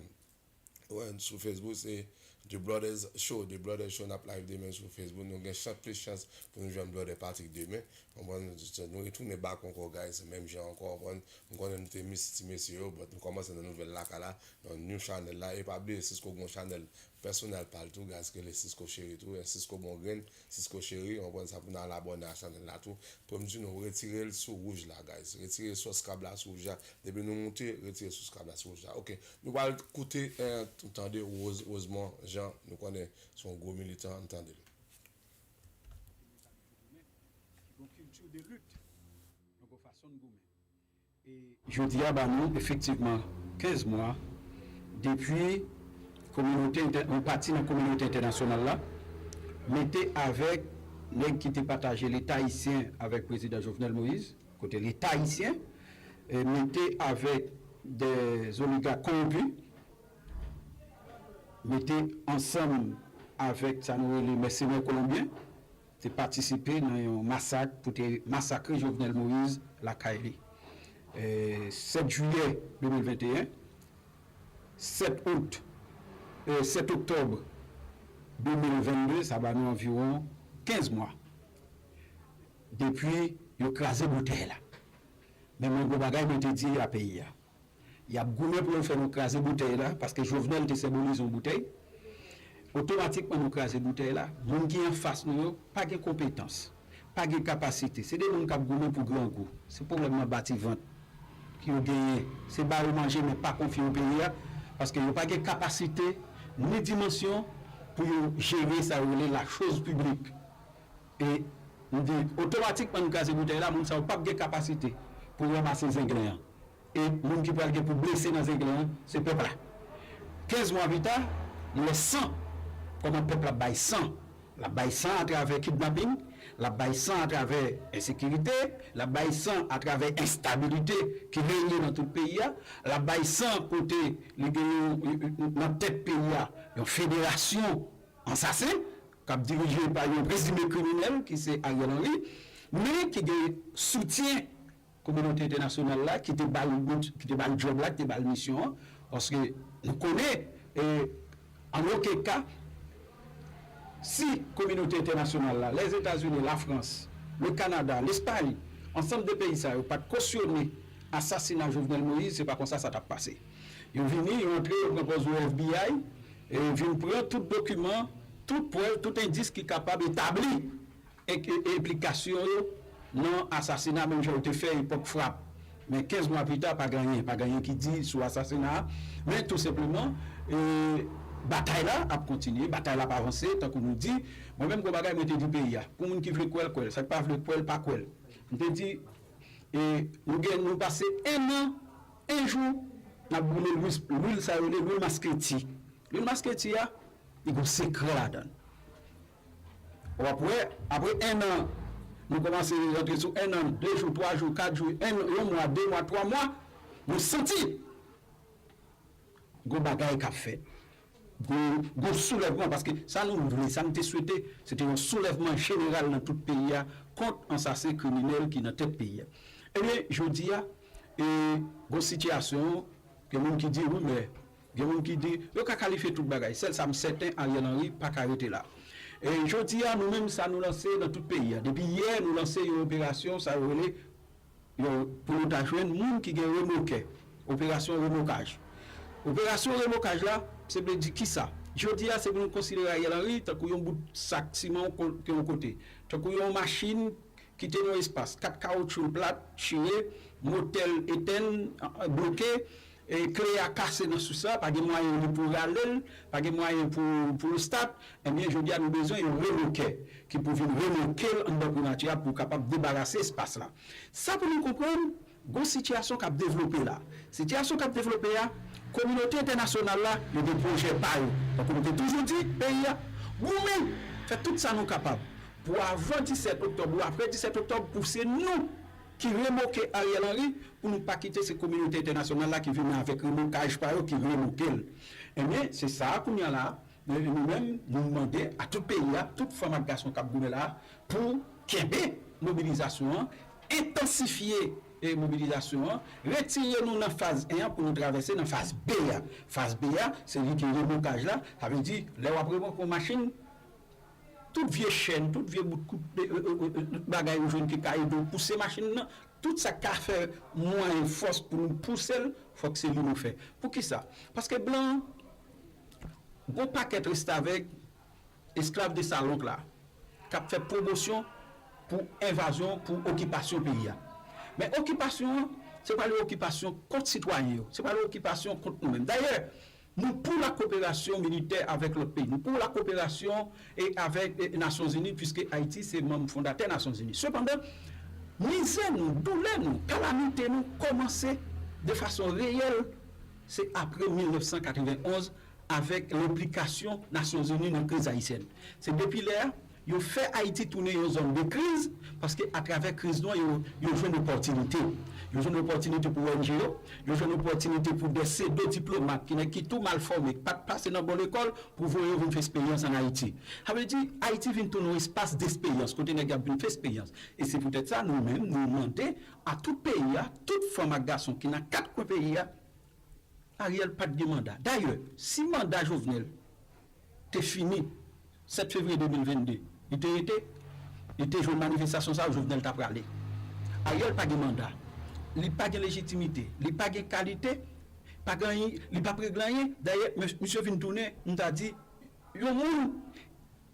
wè, sou Facebook, se The Brothers Show, The Brothers Show, n ap live demen sou Facebook. Nou gen chans, plis chans pou nou jwenn Brother Patrick demen. Konprann? Nou retounen back ankò, guys, menm jan ankò, konprann? M konnen nou te miss ti mesye yo, but nou kòmanse nan nouvèl lakay la, nan new channel la. E pa bliye, Cisco gen yon channel pèsonèl pa l tou, guys, ki rele Cisco Cheri tou. E Cisco bon grenn, Cisco Cheri, konprann, sa pou nou al abòne a channel la tou. Pou m di nou, retire l sou wouj la, guys. Retire sòs krab la sou wouj la. Depi nou moute, retire sòs krab la sou wouj la. Ok, nou pral koute, eh, tande Rose, Rosemond Jean, nou konnen se yon gwo militan, ann tande l. Ki gon kilti de lit, yon gon fason n goumen. E jodi a ba nou efektivman kenz mwa depi kominote entè-, yon pati nan kominote entènasyonal la mete avèk nèg ki te pataje Leta ayisyen avèk Prezidan Jovenel Moïse, kote Leta ayisyen, e mete avèk de oligak kowonpi, mete ansanm avèk sa nou rele mèsenè kolonbyen, te patisipe nan yon masak pou te masakre Jovenel Moïse lakay li. E, sèt jiyè de mil venteyen, sèt out, e, sèt oktòb de mil vennde, sa ba nou anviwon kenz mwa depi yo kraze boutèy la. Men mwen gon bagay mwen te di a peyi a. Y ap goumen pou yo fè nou kraze boutèy la, paske Jovenel te senbolize yon boutèy. Otomatikman nou kraze boutèy la, moun ki anfas nou yo pa gen konpetans, pa gen kapasite. Se de moun k ap goumen pou grangou. Se pwoblèm nan bati vant ki yo genyen. Se ba yo manje, men pa konfye yo peyi a, paske yo pa gen kapasite ni dimansyon pou yo jere sa yo rele la chose publique. E M di, otomatikman n kraze boutèy la, moun sa yo p ap gen kapasite pou ranmase zenglen an. E moun ki pral gen pou blese nan zenglen an, se pèp la. Kenz mwa pita, nou wè san, kòman pèp la ap bay san. L ap bay san atravè kidnaping, l ap bay san atravè ensekirite, l ap bay san atravè enstabilite ki renye nan tout peyi a, l ap bay san kote li gen yon, nan tèt peyi a, yon federasyon ansasen k ap dirije pa yon prezime kriminèl ki se Ariel Henry, men ki gen soutyen kominote entènasyonal la ki te ba l, ki te ba l djòb la, ki te ba l misyon an, paske nou konnen, e, an okenn ka, si kominote entènasyonal la, Lèzetazini, Lafrans, le Kanada, Lespay, ansanm de peyi sa yo pa t kosyone asasina Jovenel Moïse, se pa konsa sa t ap pase. Yo vini, yo antre, yo pran pòz yo F B I, e vin pran tout dokiman, tout prèv, tout endis ki kapab etabli e, e, enplikasyon yo nan asasina, menm jan yo te fè epòk frap. Men kenz mwa pita, pa gen anyen, pa gen anyen ki di sou asasina a. Men tou senpleman, e, batay la ap kontinye, batay la ap avanse, tankou nou di. Mwen menm, gon bagay mwen te di peyi a, pou moun ki vle kwè l, kwè l, sa k pa vle kwè l, pa kwè l. M te di, e, nou gen, nou pase en an, en jou, n ap boule lwil, lwil sa yo rele lwil maskreti. Lwil maskreti a, li gon sekrè ladan l. W ap wè, apre en an, nou kòmanse rantre sou en an, de jou, twa jou, kat jou, en, yon mwa, de mwa, twa mwa, nou santi gon bagay k ap fèt. Gon, gon soulèvman, paske sa nou vle, sa nou te swete, se te yon soulèvman jeneral nan tout peyi a kont ansasen kriminèl ki nan tèt peyi a. Ebyen, jodi a, e, gon sitiyasyon, gen moun ki di, wi, men, gen moun ki di, yo ka kalifye tout bagay. Sèl sa m sèten, Ariel Henry pa ka rete la. E jodi a, nou menm, sa nou lanse nan tout peyi a. Depi yè, nou lanse yon operasyon, sa yo rele, yo, pou nou ta jwenn moun ki gen remokè. Operasyon remokaj. Operasyon remokaj la, se vle di kisa? Jodi a, se pou nou konsidere Ariel Henry tankou yon bout sak siman yon ko-, yon kote. Tankou yon machin ki te nan espas, kat kawoutchou l plat, chire, motè l etèn, bloke, e kle a kase nan sous la, pa gen mwayen li pou rale l, pa gen mwayen pou, pou l start, ebyen, jodi a nou bezwen yon remokè ki pou vin remoke l anndan primati a pou kapab debarase espas la. Sa pou nou konprann, gon sitiyasyon k ap devlope la. Sitiyasyon k ap devlope a, kominote entènasyonal la, yo gen pwojè pa yo. Tankou m te toujou di, peyi a, goumen, fè tout sa nou kapab pou avan disèt oktòb ou apre disèt oktòb, pou se nou ki remoke Ariel Henry, pou nou pa kite se kominote entènasyonal la ki vini avèk remokaj pa yo ki remoke l. Ebyen, se sa a kounye a la, nou menm, nou mande a tout peyi a, tout fanm ak gason k ap goumen la, pou kenbe mobilizasyon an, entansifye, e, mobilizasyon an, retire nou nan faz en an pou nou travèse nan faz B a. Faz B a, se li ki remokaj la, sa vle di, lè w ap remoke yon machin, tout vye chèn, tout vye bout kout, e, e, e, e, tout bagay ou jwenn ki ka ede w pouse machin nan, tout sa k ka fè mwayen fòs pou nou pouse l, fòk se li nou fè. Poukisa? Paske blan, gon pakèt restavèk, esklav de salon la, k ap fè pwomosyon pou envazyon, pou okipasyon peyi a. Men okipasyon an, se pa yon okipasyon kont sitwayen yo, se pa yon okipasyon kont nou menm. Dayè, nou pou la koperasyon militè avèk lòt peyi, nou pou la koperasyon e avèk, e, Nasyonzini, piske Ayiti se manm fondatè Nasyonzini. Sepandan, mizè nou, doulè nou, kalamite nou kòmanse de fason reyèl, se apre mil nèf san katrevenn onz, avèk lenplikasyon Nasyonzini nan kriz ayisyèn. Se depi lè a, yo fè Ayiti tounen yon zòn de kriz, paske atravè kriz nou an, yo, yo jwenn opòtinite. Yo jwenn opòtinite pou O N G yo, yo jwenn opòtinite pou de sedo diplomat ki nèg ki tou mal fòme, ki pa t pase nan bon lekòl, pou voye yo vin fè esperyans ann Ayiti. Sa vle di, Ayiti vin tounen yon espas desperyans, kote nèg y ap vin fè esperyans. E se poutèt sa, nou menm, nou mande a tout peyi a, tout fanm ak gason ki nan kat kwen peyi a, Ariel pa t gen manda. Dayè, si manda Jovenel te fini sèt fevriye de mil vennde, li te rete, li te jwenn manifestasyon sa yo, Jovenel ta prale. Ariel pa gen manda. Li pa gen lejitimite. Li pa gen kalite. Pa gen anyen, li p ap regle anyen. Dayè, mis-, misye vin tounen, m ta di, yon moun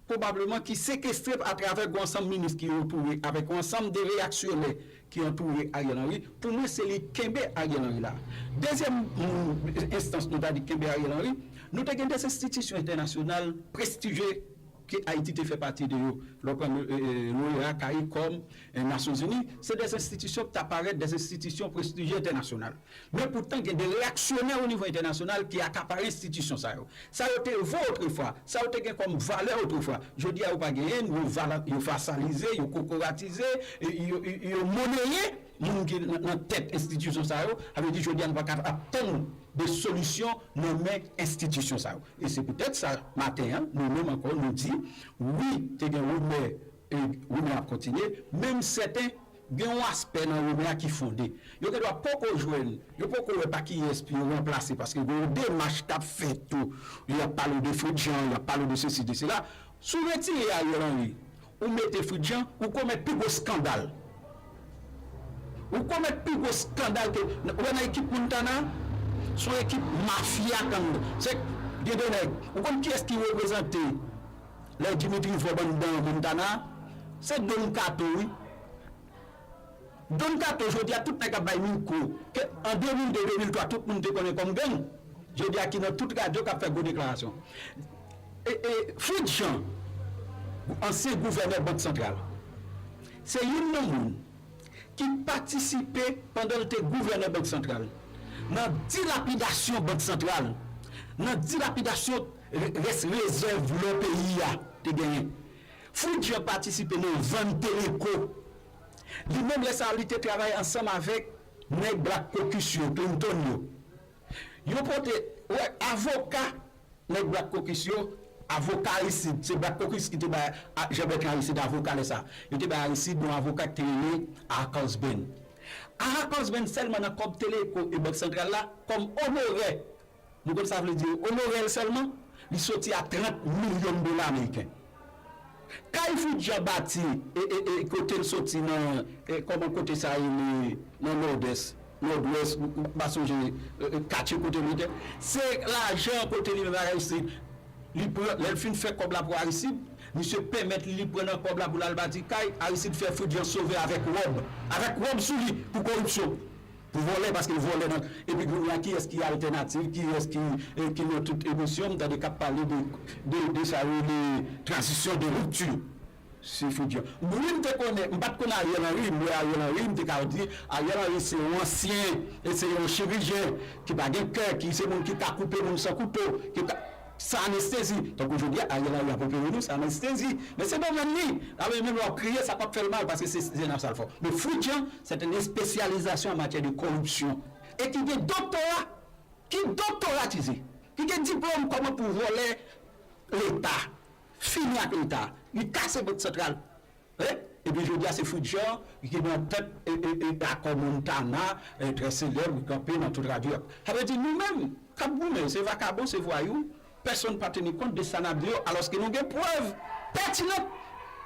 pwobableman ki sekestre atravè yon ansanm minis ki antoure avèk yon ansanm de reyaksyonè ki antoure Ariel Henry. Pou mwen, se li k kenbe Ariel Henry la. Dezyèm, mm, enstans nou ta di k kenbe Ariel Henry, nou te gen de enstitisyon entènasyonal prestijye ke Ayiti te fè pati de yo, lè w pran, e, e, l'OEA, CARICOM, e, Nasyonzini, se de enstitisyon ki ta parèt de enstitisyon prestijye entènasyonal. Men poutan, gen de reyaksyonè o nivo entènasyonal ki akapare enstitisyon sa yo. Sa yo te vo otrefwa, sa yo te gen kòm valè otrefwa, jodi a yo pa genyen l, yo vala-, yo vasalize, yo kokoratize, e, yo, yo, yo moneye moun ki nan, nan tèt enstitisyon sa yo. Sa vle di, jodi a, nou pa ka ap tann de solisyon nan men enstitisyon sa yo. E se poutèt sa, maten an, nou menm ankò, nou di, wi, te gen rimè, e rimè ap kontinye, menm sèten gen yon aspè nan rimè a ki fonde. Yo gendwa poko jwenn, yo poko wè pa kiyès pou yo ranplase, paske gen yon demach k ap fèt tou. Y ap pale w de Fritz Jean, y ap pale w de sesi, de sela. Si w retire Ariel Henry, ou mete Fritz Jean, ou komèt pi gwo eskandal. Ou komèt pi gwo eskandal ke, ou wè nan ekip Montana, se yon ekip mafya k anndan. Se gen de nèg, ou konn kiyès ki reprezante lè Dimitri Vorbe anndan Montana? Se Don Kato, wi. Don Kato, jodi a, tout nèg ap bay mikwo. Ke an de mil de, de mil twa, tout moun te konnen kòm gang. Jodi a, ki nan tout radyo k ap fè gwo deklarasyon. E, e, Fritz Jean, ansyen gouvènè Bank Santral, se youn nan moun ki patisipe, pandan l te gouvènè Bank Santral, nan dilapidasyon Bank Santral, nan dilapidasyon re-, rès rezèv lò peyi a te genyen. Fritz Jean patisipe nan vann Teleco. Li menm, lè sa a, li te travay ansanm avèk nèg Black Caucus yo, Clinton yo. Yo pote, wè, avoka nèg Black Caucus yo, avoka Aristide, se Black Caucus ki te bay a, Jean Bertrand Aristide avoka lè sa a. Yo te bay Aristide yon avoka ki te rele Ark Osborn. Ark Osborn sèlman nan kòb Teleco e Bank Santral la, kòm onorè, nou konn sa vle di onore l sèlman, li soti a trant milyon dola ameriken. Kay Fritz Jean bati, e, e, e, kote l soti nan, e, kòman kote sa rele, nan Nòdès, Nòdwès, m, m pa sonje, e, e, katye kote l rete. Se lajan kote li menm Aristide, li pran, lè l fin fè kòb la pou Aristide, misye pèmèt li, li pran nan kòb la pou l al bati kay, Aristide fè Fritz Jean sove avèk wòb, avèk wòb sou li, pou koripsyon. Pou vòlè, paske l vòlè nan, epi kounye a, kiyès ki altènativ, kiyès ki, e, ki nan tout emisyon, m tande k ap pale de, de, de sa yo rele tranzisyon de ripti. Se Fritz Jean. Wi, m te konnen, m pa t konn Ariel Henry, m wè Ariel Henry, m te ka di, Ariel Henry se yon ansyen, e se yon chirijyen ki pa gen kè, ki se moun ki ka koupe moun san kouto, ki ka, san anestezi. Tankou jodi a, Ariel Henry ap opere nou, san anestezi. Men se domèn li. Alò, menm lè w ap kriye, sa p ap fè l mal, paske se, se nan sa l fò. Men Fritz Jean, se te yon espesyalizasyon an matyè de koripsyon. E ki gen doktora, ki doktoratize, ki gen diplòm kòman pou vòlè Leta, fini ak Leta, li kase Bank Santral. Wi, epi jodi a se Fritz Jean ki nan tèt, e, e, e, akò Montana, e, trè selèb, ki kanpe nan tout radyo. Sa vle di nou menm, k ap goumen, se vakabon, se vwayou, pèsonn pa teni kont de sa n ap di yo, alòske nou gen prèv pètinan.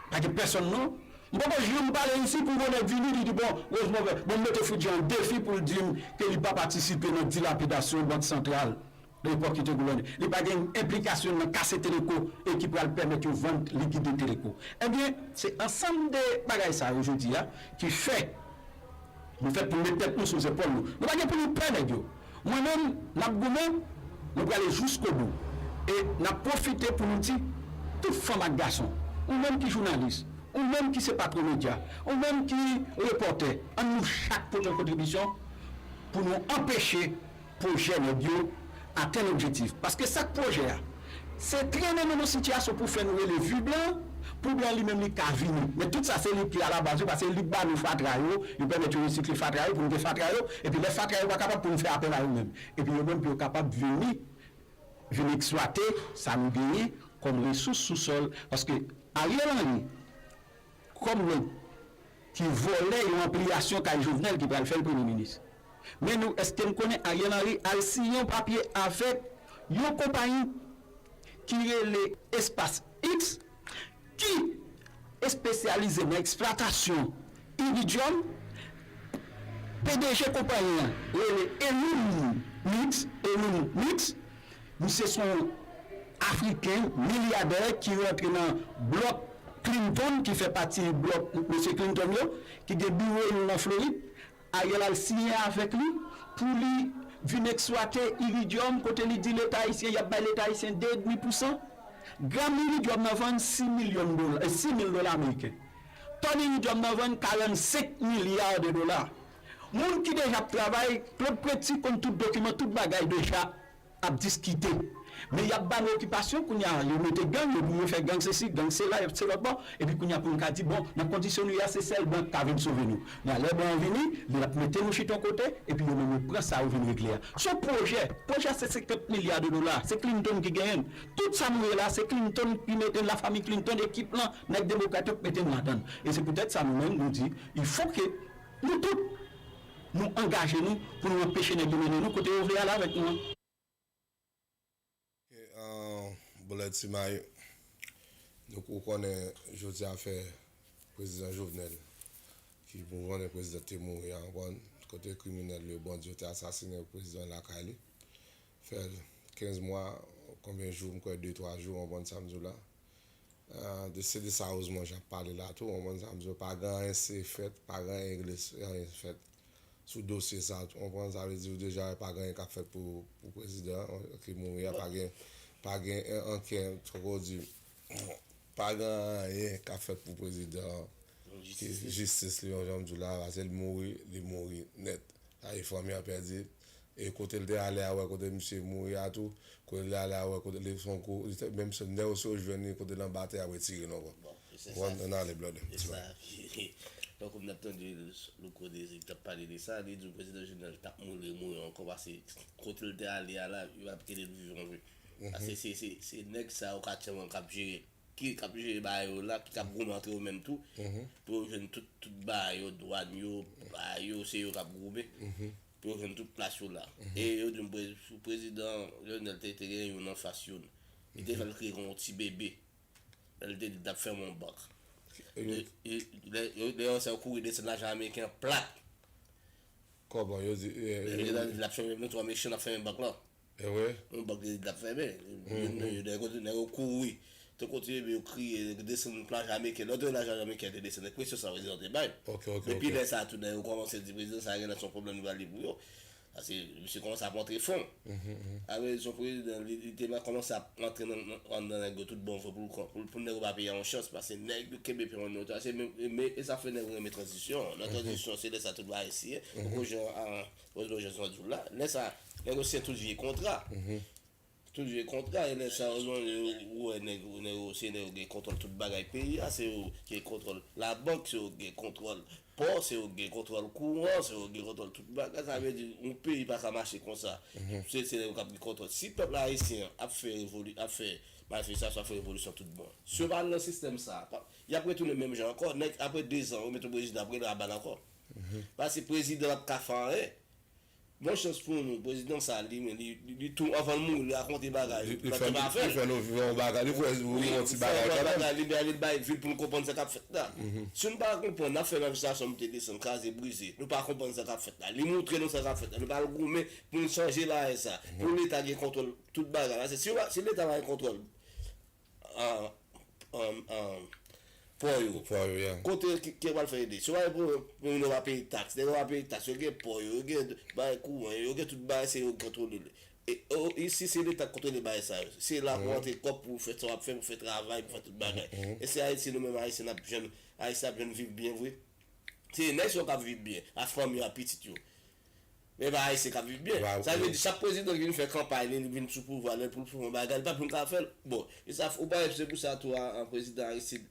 Pa gen pèsonn non. M poko janm pale isi pou yon nèg vini, li di, bon, Rosemond Vè, bon, m mete Fritz Jean an defi pou l di m ke li pa patisipe nan dilapidasyon Bank Santral lepòk ki te gouvène. Li pa gen enplikasyon nan kase Teleco e ki pral pèmèt yo vann likide Teleco. Ebyen, se ansanm de bagay sa yo jodi a ki fè nou fèt pou met tèt nou sou zepòl nou. Nou pa gen pou nou pè nèg yo. Mwen menm, n ap goumen, nou prale jiskobou. E n ap pwofite pou nou di, tout fanm ak gason, ou menm ki jounalis, ou menm ki se patwon medya, ou menm ki repòtè, ann nou chak pote yon kontribisyon pou nou anpeche pwojè nèg yo atenn objektif. Paske sa k pwojè a, se trennen nou nan sitiyasyon pou fè nou rele vi blan, pou blan li menm li ka vini. Men tout sa se li ki alabaz yo, paske li k ba nou fatra yo, yo pèmèt yo resikle fatra yo, pou nou gen fatra yo, epi lè fatra yo pa kapab pou nou fè apèl a yo menm. Epi yo menm pou yo kapab vini, vin eksplwate sa nou genyen kòm resous sou sòl. Paske Ariel Henry, kòm nèg ki vòlè yon anpliyasyon kay Jovenel ki pral fè l premye minis. Men nou, èske n konnen Ariel Henry al siyen yon papye avèk yon konpayi ki rele Espas X, ki espesyalize nan eksplwatasyon iridyòm? P D G konpayi an rele Elon Musk, Elon Musk, misye se yon Afriken milyadè ki rantre nan blòk Clinton, ki fè pati blòk mesye Clinton yo, ki gen biwo yo nan Florid. Ariel al siyen avèk li pou li vin eksplwate iridyòm, kote li di Leta ayisyen, y ap bay Leta ayisyen de edmi pousan. Granm iridyòm nan vann sis milyon dola, eh, sis mil dola ameriken. Tòn iridyòm nan vann karannsenk milya de dola. Moun ki deja ap travay, Claude Préti konn tout dokiman, tout bagay deja ap diskite. Men y ap ba nou okipasyon, kounye a, yo mete gang, yo di yo fè gang sesi, gang sela, se lòt bò. Epi kounye a pou n ka di, bon, nan kondisyon nou ye a, se sèl blan k ka vin sove nou. Men lè blan an vini, li ap mete nou chita yon kote, epi yo menm yo pran sa yo vin regle a. Se yon pwojè. Pwojè a se senkant milya de dola. Se Clinton ki genyen l. Tout sa nou ye la, se Clinton ki mete l, lafanmi Clinton, ekip lan, nèg demokrat yo k mete n ladan l. E se poutèt sa nou menm, nou di, il faut que nou tout, nou angaje nou pou nou anpeche nèg yo mennen nou kote yo vle ale avèk nou an. Ok, ahn, Boulèt Simaye, donk ou konnen jodi a fè prezidan Jovenel, ki pou konnen prezidan te mouri a, konprann, kote kriminèl yo, bandi yo te asasinen prezidan lakay li. Fè kenz mwa, konbyen jou, m kwè de, twa jou, konprann sa m di w la. Ah, de, se de sa, erezman, jan ap pale la tou, w konprann sa m di w, pa gen anyen se fèt, pa gen anyen regle, anyen fèt sou dosye sa, w konprann sa vle di, w deja wè pa gen anyen k ap fèt pou, pou prezidan an ki mouri a, pa gen, pa gen ankè, kòman w di, pa gen anyen k ap fèt pou prezidan an, ki jistis li, jan m di w la, paske l mouri, li mouri nèt. Sa vle di fanmi an pèdi l. E kote l te ale a, wè kote misye mouri a tou, kote l te ale a, wè kote li se yon kou, li te, menm si nèg yo si yo jwenn li, kote l anba tè, y ap retire l ankò. Bon, e se sa. Ann ale, blòdè. E sa, tankou m t ap tande Louko Dezi ki t ap pale de sa, li di w prezidan Jovenel t ap mouri, mouri ankò, paske kote l te ale a la, yo p ap kite l viv ankò. Paske se, se, se nèg sa yo k aktyèlman k ap jere, ki, k ap jere bagay yo la, ki, k ap goumen antre yo menm tou, pou yo jwenn tout, tout bagay yo, dwàn yo, bagay yo, se yo k ap goumen pou yo jwenn tout plas yo la. E yo di m pre- sou prezidan Jovenel te, te gen youn anfas youn. Li te fè l kriye kon yon ti bebe. Lè l te di l t ap fèmen yon bank. Lè yo, lè yo sa yo kouri desann lajan ameriken an plat. Kòman yo di? Lè yo di l ap fèmen, nou twa mechan ap fèmen bank lan. Yon bank li t ap fèmen. Nèg yo kouri. Te kontinye epi yo kriye, desann lajan ameriken. Lè yo te wè lajan ameriken te desann, enpresyon sa prezidan te bay. Depi lè sa a tou nèg yo kòmanse di prezidan sa a gen nan se yon pwoblèm li pral li pou yo. Paske misye kòmanse ap antre fon. Apre se yon prezidan, li, li te kòmanse ap antre nan, nan, anndan nèg yo tout bon vre pou l, pou, pou nèg yo pa peye yon chans. Paske nèg yo kenbe pye nan otorite. E sa fè nèg yo renmen tranzisyon. Nan tranzisyon, se lè sa tout bagay siyen. Poko jan a, Roseboro Jean Sonson di w la. Lè sa, nèg yo siyen tout vye kontra. Tout vye kontra, e lè sa yo, yo, ou wè nèg, nèg yo, se nèg yo gen kontwòl tout bagay peyi a, se yo ki gen kontwòl labank, se yo ki gen kontwòl pò, se yo ki gen kontwòl kouran, se yo ki gen kontwòl tout bagay. Sa vle di, yon peyi pa ka mache konsa. Se, se nèg yo k ap gen kontwòl. Si pèp ayisyen an ap fè revoli-, ap fè manifestasyon, ap fè revolisyon tout bon, si yo pa nan sistèm sa a, y ap retounen menm jan ankò. Nèg, apre dezan, yo met yon prezidan, ap rele a bal ankò. Paske prezidan an p ap ka fè anyen. Bon chans pou nou, prezidan sa, li menm, li, li, li tou, anvan l mouri, li rakonte bagay yo. Li fè, li fè nou viv yon bagay, li fè nou viv yon ti bagay kanmenm. Li, li bay vide pou nou konprann sa k ap fèt la. Si nou pa konprann, n ap fè manifestasyon, moute desann, kraze, brize. Nou pa konprann sa k ap fèt la. Li montre nou sa k ap fèt la. Nou pral goumen pou nou chanje bagay sa. Pou Leta gen kontwòl tout bagay la. Se si, si Leta pa gen kontwòl, an, an, an, pò yo. Pò yo, yeah. Kote ki, ki pral fè ede? Si yo pa gen pò yo, moun yo pa peye taks. Nèg yo pa peye taks. Yo gen pò yo, yo gen bagay kouran yo, yo gen tout bagay, se yo ki kontwole l. E, o, isi, se Leta k kontwole bagay sa yo. Se la pou antre kòb pou fè sa w ap fè, pou fè travay, pou fè tout bagay. E se Ayiti, nou menm Ayisyen, n ap jwenn, Ayisyen ap jwenn viv byen vre. Se nèg sa yo k ap viv byen, ak fanmi yo, ak pitit yo. Men pa Ayisyen k ap viv byen. Sa vle di, chak prezidan ki vin fè kanpay li, li vin sou pouvwa, lè pou l fè yon bagay, li pa pou l ka fè l. Bon, e sa, ou pa wè se pou sa tou, a, an prezidan Aristide,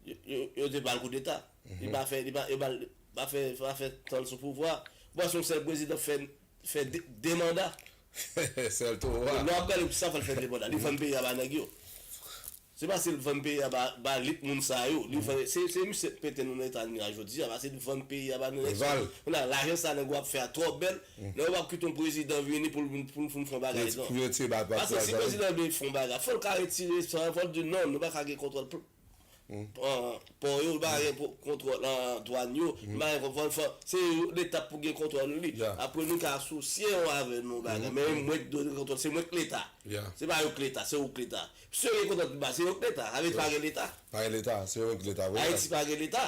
yo, yo, yo te ba l koudeta. Li pa fè, li pa, yo ba l, pa fè, pa fè tan l sou pouvwa. Ou panse yon sèl prezidan fè, fè de, de manda? Sèl tou, wa. Lè w ap gade sa fè l fè de manda, li vann peyi a ba nèg yo. Se pa si l vann peyi a ba, ba lit moun sa yo. Li vann, se, se misye k mete nou nan eta nou ye a jodi a, paske li vann peyi a ba nèg sa yo. Kounye a, lajan sa nèg yo ap fè a twò bèl. Nèg yo p ap kite yon prezidan vini pou l, pou l, pou l fè yon bagay, non. Paske si prezidan vle fè yon bagay, fò l ka retire sa, fò l di non, nou pa ka gen kontwòl pò yo, nou pa ka gen kontwòl dwàn yo, nou pa ka gen kontwòl, se yo, Leta pou gen kontwòl li. Apre nou ka asosye yo avè nou bagay, men mwen k dwe gen kontwòl, se mwen k Leta. Se pa yo k Leta, se ou k Leta. Si yo gen kontwòl tout bagay, se yo k Leta. Sa vle di pa gen Leta. Pa gen Leta, se yo k Leta vre. Ayiti pa gen Leta.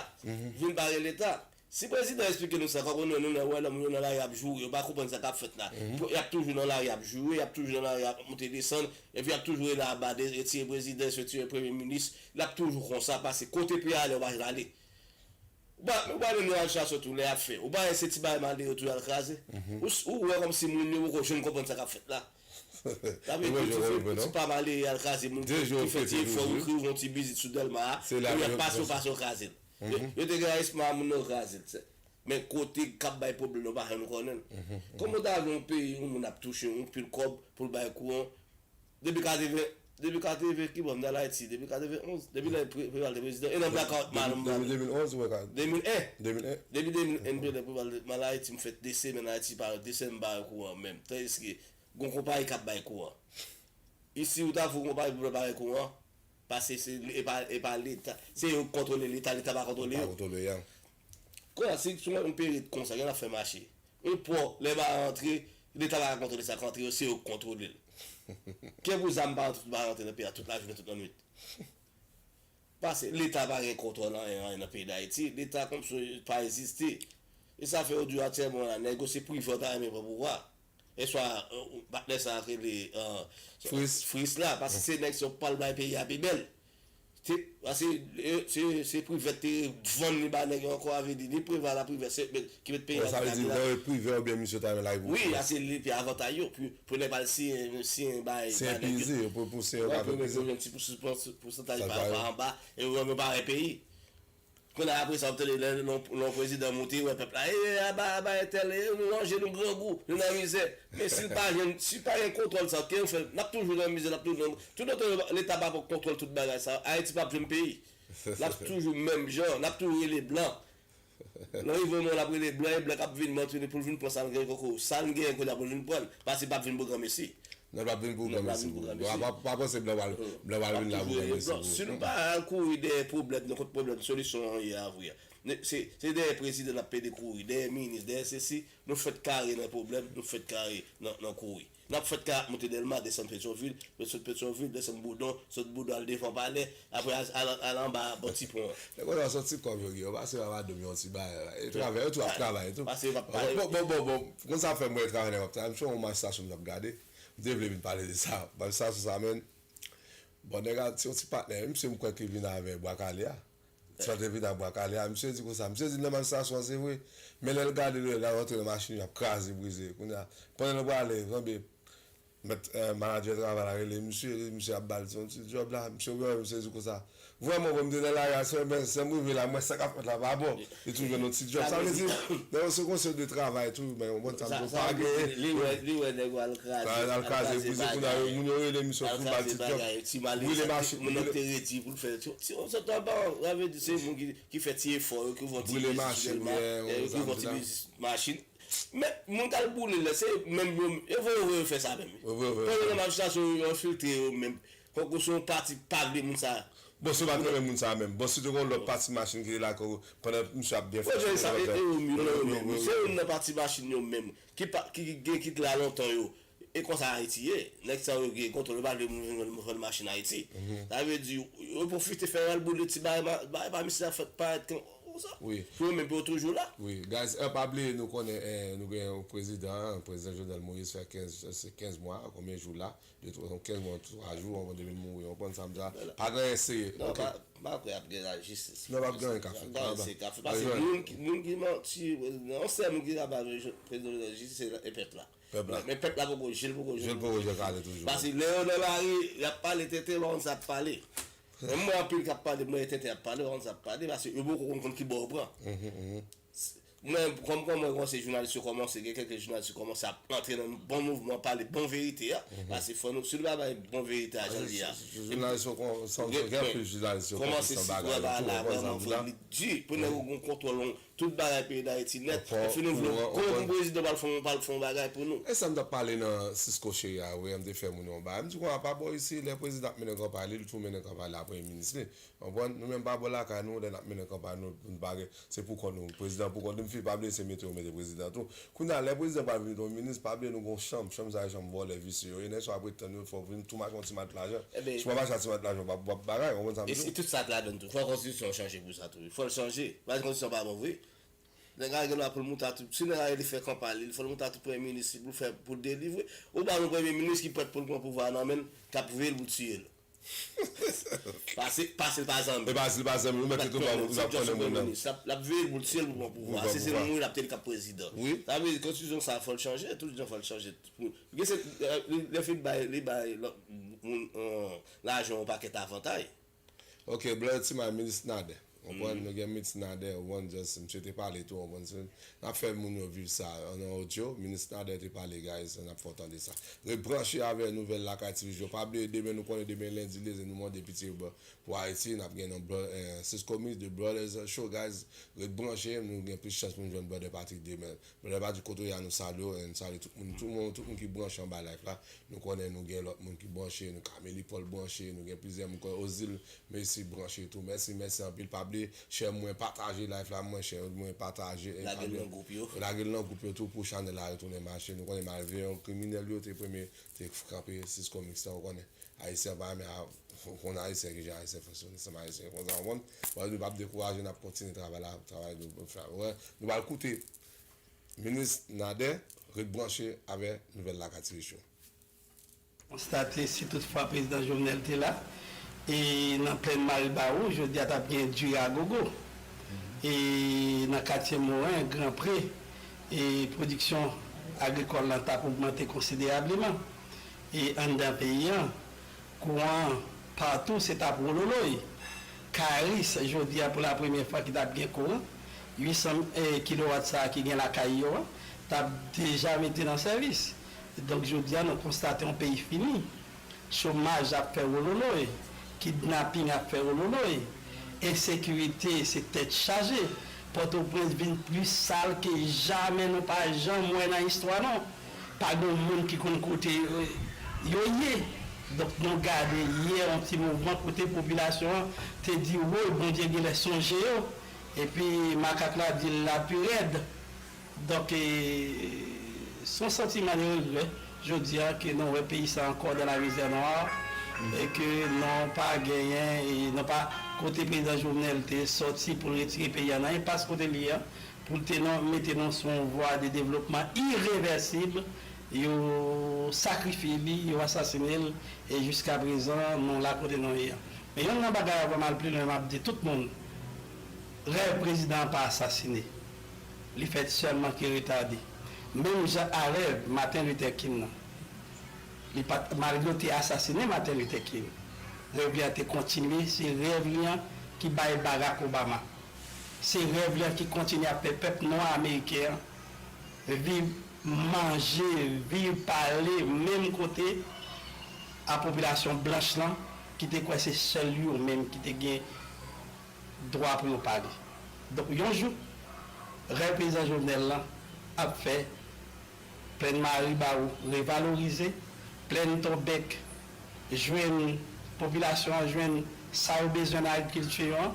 Vin pa gen Leta. Si prezidan eksplike nou sa, kòm nou, nou, nou wè lòm yo nan lari ap joure, yo pa konprann sa k ap fèt la. Pou- Y ap toujou nan lari ap joure, y ap toujou nan lari ap monte desann, epi y ap toujou rele anba de retire prezidan, retire premye minis, l ap toujou konsa, paske kote peyi a ale, yo pa janm ale. Ou pa, ou pa menm nan administrasyon tou, lè y ap fè. Ou pa wè se ti bagay malere tou y al kraze. Ou, s- ou wè kòmsi moun yo poko janm konprann sa k ap fèt la. Sa vle di ti, ti pa malere y al kraze moun ki fè ti efò, yo kri yon ti bizit sou Dèlma a, pou y ap pase, yo pase, yo kraze l. Yo, yo te gen respè a moun nan, yo kraze l. Men kote k ap bay pwoblèm yo pa janm konnen l. Kòman w ta vle yon peyi, yon moun ap touche yon pil kòb pou l bay kouran? Depi katreven, depi katreven ki bò m t al Ayiti, depi katreven onz, depi lè Pre- Preval te prezidan, e nan blakawout mal m pral. Depi de mil onz ou ka? De mil en. De mil en. Depi de mil en, depi lè Preval te mal Ayiti, m fè de semèn Ayiti, pa de semèn m pa gen kouran menm. Tandiske gon konpayi k ap bay kouran. Isi, ou ta fou konpayi pou pa bay kouran, paske se, e pa, e pa Leta. Se yo k kontwole Leta, Leta pa kontwole yo. Pa kontwole yo. Kounye a, si, si yon peyi ret konsa, gen n ap fè mache. Yon pò, lè bagay antre, Leta pa ka kontwole sa k antre yo, se yo k kontwole l. Kiyès pou zam pa antre, pa rantre nan peyi a tout lajounen, tout lannwit? Paske Leta pa gen kontwòl anyen, anyen nan peyi Dayiti. Leta kòmsi pa egziste. E sa fè yo di w aktyèlman la, nèg yo se prive yo ta renmen pran pouvwa. E swa, euh, patnè sa k rele, euh, Fris. Fris la, paske se nèg sa yo pral bay peyi a pi bèl. Se, paske, euh, se, se Privert te vann li ba nèg yo ankò, a vle di, ni Preval a Privert, se, men, ki met peyi a. Sa vle di, lè yo Privert oubyen misye ta renmen lage pou Fris. Wi, a se li pi avantay yo, pou, pou nèg pa al siyen, siyen bay, bay nèg yo. Siyen pize, pou, pou siyen yo ka fè pize. Pou jwenn ti pousantaj pa, pa anba, e yo renmen bare peyi. Kounye a, apre sa, w ap tande lè yon, lè yon prezidan monte, wè pèp la, e, aba, aba entèl, e, nou nan je, nou grangou, nou nan mizè. Men si l pa jwenn, si pa gen kontwòl sa, ke n fè, n ap toujou nan mizè, n ap toujou nan, toutotan Leta pa pran kontwòl tout bagay sa, Ayiti p ap jwenn peyi. L ap toujou menm jan, n ap toujou rele blan. Lè w rive yon moman, l ap rele blan, e blan k ap vin mantini pou l vin pran sa l genyen, koko, sa l genyen kounye a pou l vin pran l, paske l p ap vin pou granmesi. Non, l p ap vin pou granmesi. Pa, pa, pa panse blan pral, blan pral vin la pou granmesi. Si nou pa al kouri dèyè pwoblèm, nan kot pwoblèm, solisyon an ye a vre. Se, se dèyè prezidan n ap pede kouri, dèyè minis, dèyè sesi, nou fèt kare nan pwoblèm, nou fèt kare nan, nan kouri. N ap fèt kare ap monte Dèlma, desann Petyonvil, sot Petyonvil, desann Boudon, sot Boudon al devan palè, apre al, al, al anba bò ti pon an. Nèg yo nan soti kòb yo gen, yo pase pa madanm yon ti bagay la. E travay, yo tou ap travay tou. Bon, bon, bon, bon, bon. Konn sa fè mwen travay nan yo ap travay. M se yon manifestasyon m t ap gade. M te vle vin pale de sa. Manifestasyon sa, menn. Bon, nèg a, se yon ti patnè, misye m kwè ki vin avè Bwa Kale a. Sa te vin a Bwa Kale a, misye di konsa, misye di nan manifestasyon an, se vre. Men lè l gade, lè l rantre nan machin, y ap kraze, brize. Kounye a, pandan l prale, kanpe, mèt, eh, manadjè travay la rele misye, misye ap ba l yon ti djòb la. Misye wè, misye di konsa, vrèman, bon, m te nan lari a, sè, men, sè m rive la, m wè sa k ap fèt la pa bon. Li tou jwenn yon ti djòb. Sa vle di, nan yon sekondè de travay tou, men yon bon tan yo pa genyen. Li wè, li wè nèg yo al kraze, al kraze, brize, kounye a, moun yo rele misye pou ba l ti djòb. Brile machin, moun nan te redi pou l fè ti, ti, sa vle di se moun ki, ki fè ti efò yo, ki voye ti biznis sou Dèlma, ki voye ti biznis machin. Men moun k al boule l la, se menm yo, yo voye, voye fè sa menm. Pandan nan majistra, yo enfiltre yo menm. Kòm se yon pati pa vle moun sa. Bon, si yo pa t renmen moun sa menm. Bon, si te gen yon lòt pati machin ki te la, pandan misye ap byen fè. Bon, se sa, e, e yo menm, se youn nan pati machin yo menm. Ki pa, ki, ki gen, ki t la lontan yo. E konsa Ayiti ye. Nèg sa yo gen kontwòl, yo pa vle moun vin vann, vann machin Ayiti. Sa vle di, yo pwofite fè al boule ti bagay, bagay pa misye ap fèt parèt konsa. Wi. Pou yo menm, pou yo toujou la. Wi, guys, eh, pa bliye, nou konnen, eh, nou gen yon prezidan, prezidan Jovenel Moïse fè kenz, se kenz mwa, konbyen jou la? De twa, kenz mwa, twa jou, anvan depi l mouri, w konprann sa m di a? Pa gen anyen serye. Non, pa, pa kwè ap gen lajistis. Non, p ap gen anyen k ap fèt. Pa gen anyen serye k ap fèt. Paske moun ki, moun ki manti, yon sèl moun ki kapab prezidan lajistis, se pèp la. Pèp la. Men pèp la poko, je l poko je l. Je l poko je l kale toujou. Paske lè yo nan lari, y ap pale tenten, pa konn sa ap pale. Men m wè anpil k ap pale, m wè tenten ap pale, pa konn sa ap pale, paske yo poko konn, konn ki bò yo pran. Mwen, kòm, kòm mwen kòmanse, jounalis yo kòmanse, gen kèk jounalis yo kòmanse ap antre nan bon mouvman, pale bon verite a. Paske fò nou, si nou pa bay bon verite a jan l ye a. Jounalis yo, gen anpil jounalis yo kòmanse san bagay yo tou, w konprann sa m di la? Li di, pou nèg yo gen kontwòl, tout bagay peyi Dayiti nèt. Epi nou vle kòman pou prezidan pral fè, pral fè yon bagay pou nou. E sa m t ap pale nan Cisco Cheri a, wi, m te fè moun yon bagay. M di konsa, pa bò isi, lè prezidan ap mennen kanpay li, li tou mennen kanpay li a premye minis li. Konprann? Nou menm pa bò lakay nou, lè n ap mennen kanpay nou, nou pa gen, se pou kont nou. Prezidan pou kont li, m fi pa bliye se mete yo mete prezidan tou. Kounye a, lè prezidan pral vin yon minis, pa bliye nou gon chanm, chanm sa se chanm vòlè, visye yo ye. Nèg sa yo ap ret tann yo, fò w vin tou mache yon ti mat lajan. Si w pa mache ak ti mat lajan, w p ap, w p ap bagay, w konprann sa m di w? E tout sa t ladan tou. Fò konstitisyon an chanje pou sa tou. Fò l chanje. Paske konstitisyon pa bon vre. Nèg la gen dwa pou l moute a tout, si nèg la rele fè kanpay li, li fò l moute a tout premye minis li pou l fè, pou l delivre. Ou ba yon premye minis ki prèt pou l pran pouvwa a nan men l, k ap veye l pou l tiye l. Pase, pase l pa zanmi. E pase l pa zanmi, ou mèt ret ou pa, ou pa konnen moun nan. L ap, l ap veye l pou l tiye l pou pran pouvwa a. Si se moun wi, l ap te di k ap prezidan. Wi. Sa vle di konstitisyon sa fò l chanje, tout jan fò l chanje. Gen se, lè, lè fin bay, li bay lòt moun, euh, lajan yon pakèt avantay. Ok, Blòdè Ti May, minis Nader. Ou konprann, nou gen minis Nader, ou konprann, just, misye te pale tou, ou konprann, se, n ap fè moun yo viv sa, an, an odyo, minis Nader te pale, guys, n ap fè w tande sa. Ret branche avè Nouvèl Lakay T V Show. Pa bliye, demen, nou konnen demen lendi, lendi, nou mande pitye pou, pou Ayiti, n ap gen yon Blo-, eh, Cisco Mix, The Brothers Show, guys. Ret branche, nou gen plis chans pou nou jwenn Brother Patrick demen. Brother Patrick, kote w ye a, nou salye w, and salye tout moun, tout moun, tout moun ki branche anba live la. Nou konnen nou gen lòt moun ki branche, nou Camille Paul branche, nou gen plizyè moun kon Ozil, mèsi branche tou. Mèsi, mèsi anpil. Pa bliye, share mwen, pataje live la, mwen share mwen, pataje, eh, lage l nan gwoup yo. Lage l nan gwoup yo tou pou chanèl la retounen mache. Nou konnen malveyan kriminèl yo te premye, te kanpe Cisco Mix la, ou konnen. Ayisyen pa renmen a, konn Ayisyen ki jan Ayisyen fonksyone, ansanm Ayisyen konsa, ou konprann? Bon, nou p ap dekouraje, n ap kontinye travay la, travay nou fè. Wè, nou pral koute minis Nader, ret branche avè Nouvèl Lakay T V Show. Konstate si toutfwa prezidan Jovenel te la, e nan plèn Maribawou, jodi a t ap gen diri a gogo. E nan katye Moren, Gran Pre, e pwodiksyon agrikòl lan t ap ogmante konsiderableman. E anndan peyi an, kouran an, patou, se t ap wololoy. Karis, jodi a, pou lapremyè fwa ki t ap gen kouran, uit san, eh, kilowat sa a ki gen lakay yo an, t ap deja mete nan sèvis. Donk, jodi a, nou konstate yon peyi fini. Chomaj ap fè wololoy, kidnaping ap fè wololoy, ensekirite se tèt chaje. Pòtoprens vin pli sal ke jamè nou pa janm wè nan istwa nou. Pa gen moun ki konn kote yo, yo ye. Donk, nou gade yè yon ti mouvman kote popilasyon an te di, woy, Bondye genlè sonje yo. Epi makak la di l la pi rèd. Donk, e, se yon santiman de regrè, jodi a, ke nou wè peyi sa ankò dans la misère noire, e ke nou pa genyen, e nou pa, kote prezidan Jovenel te sòti pou l retire peyi a nan enpas kote l ye a, pou l te nou, mete nou sou yon vwa de devlopman irevèsib, yo sakrifye li, yo asasine l, e jiskaprezan, nou la kote nou ye a. Men yonn nan bagay avan m al pi lwen, m ap di tout moun, rèv prezidan an pa asasine. Li fèt sèlman ki retade. Menm jan a rèv Martin Luther King nan. Li pa t, malgre yo te asasinen Martin Luther King, rèv li an te kontinye, se rèv li an ki bay Barack Obama. Se rèv li an ki kontinye ap fè pèp nwa ameriken an viv, manje, viv, pale, menm kote a popilasyon blanch lan ki te kwè se sèl yo menm ki te gen dwa pou yo pale. Donk, yon jou, rèv prezidan Jovenel lan ap fè, plèn Maribawou revalorize, plèn Tòbèk jwenn, popilasyon an jwenn sa yo bezwen nan agrikilti yo an,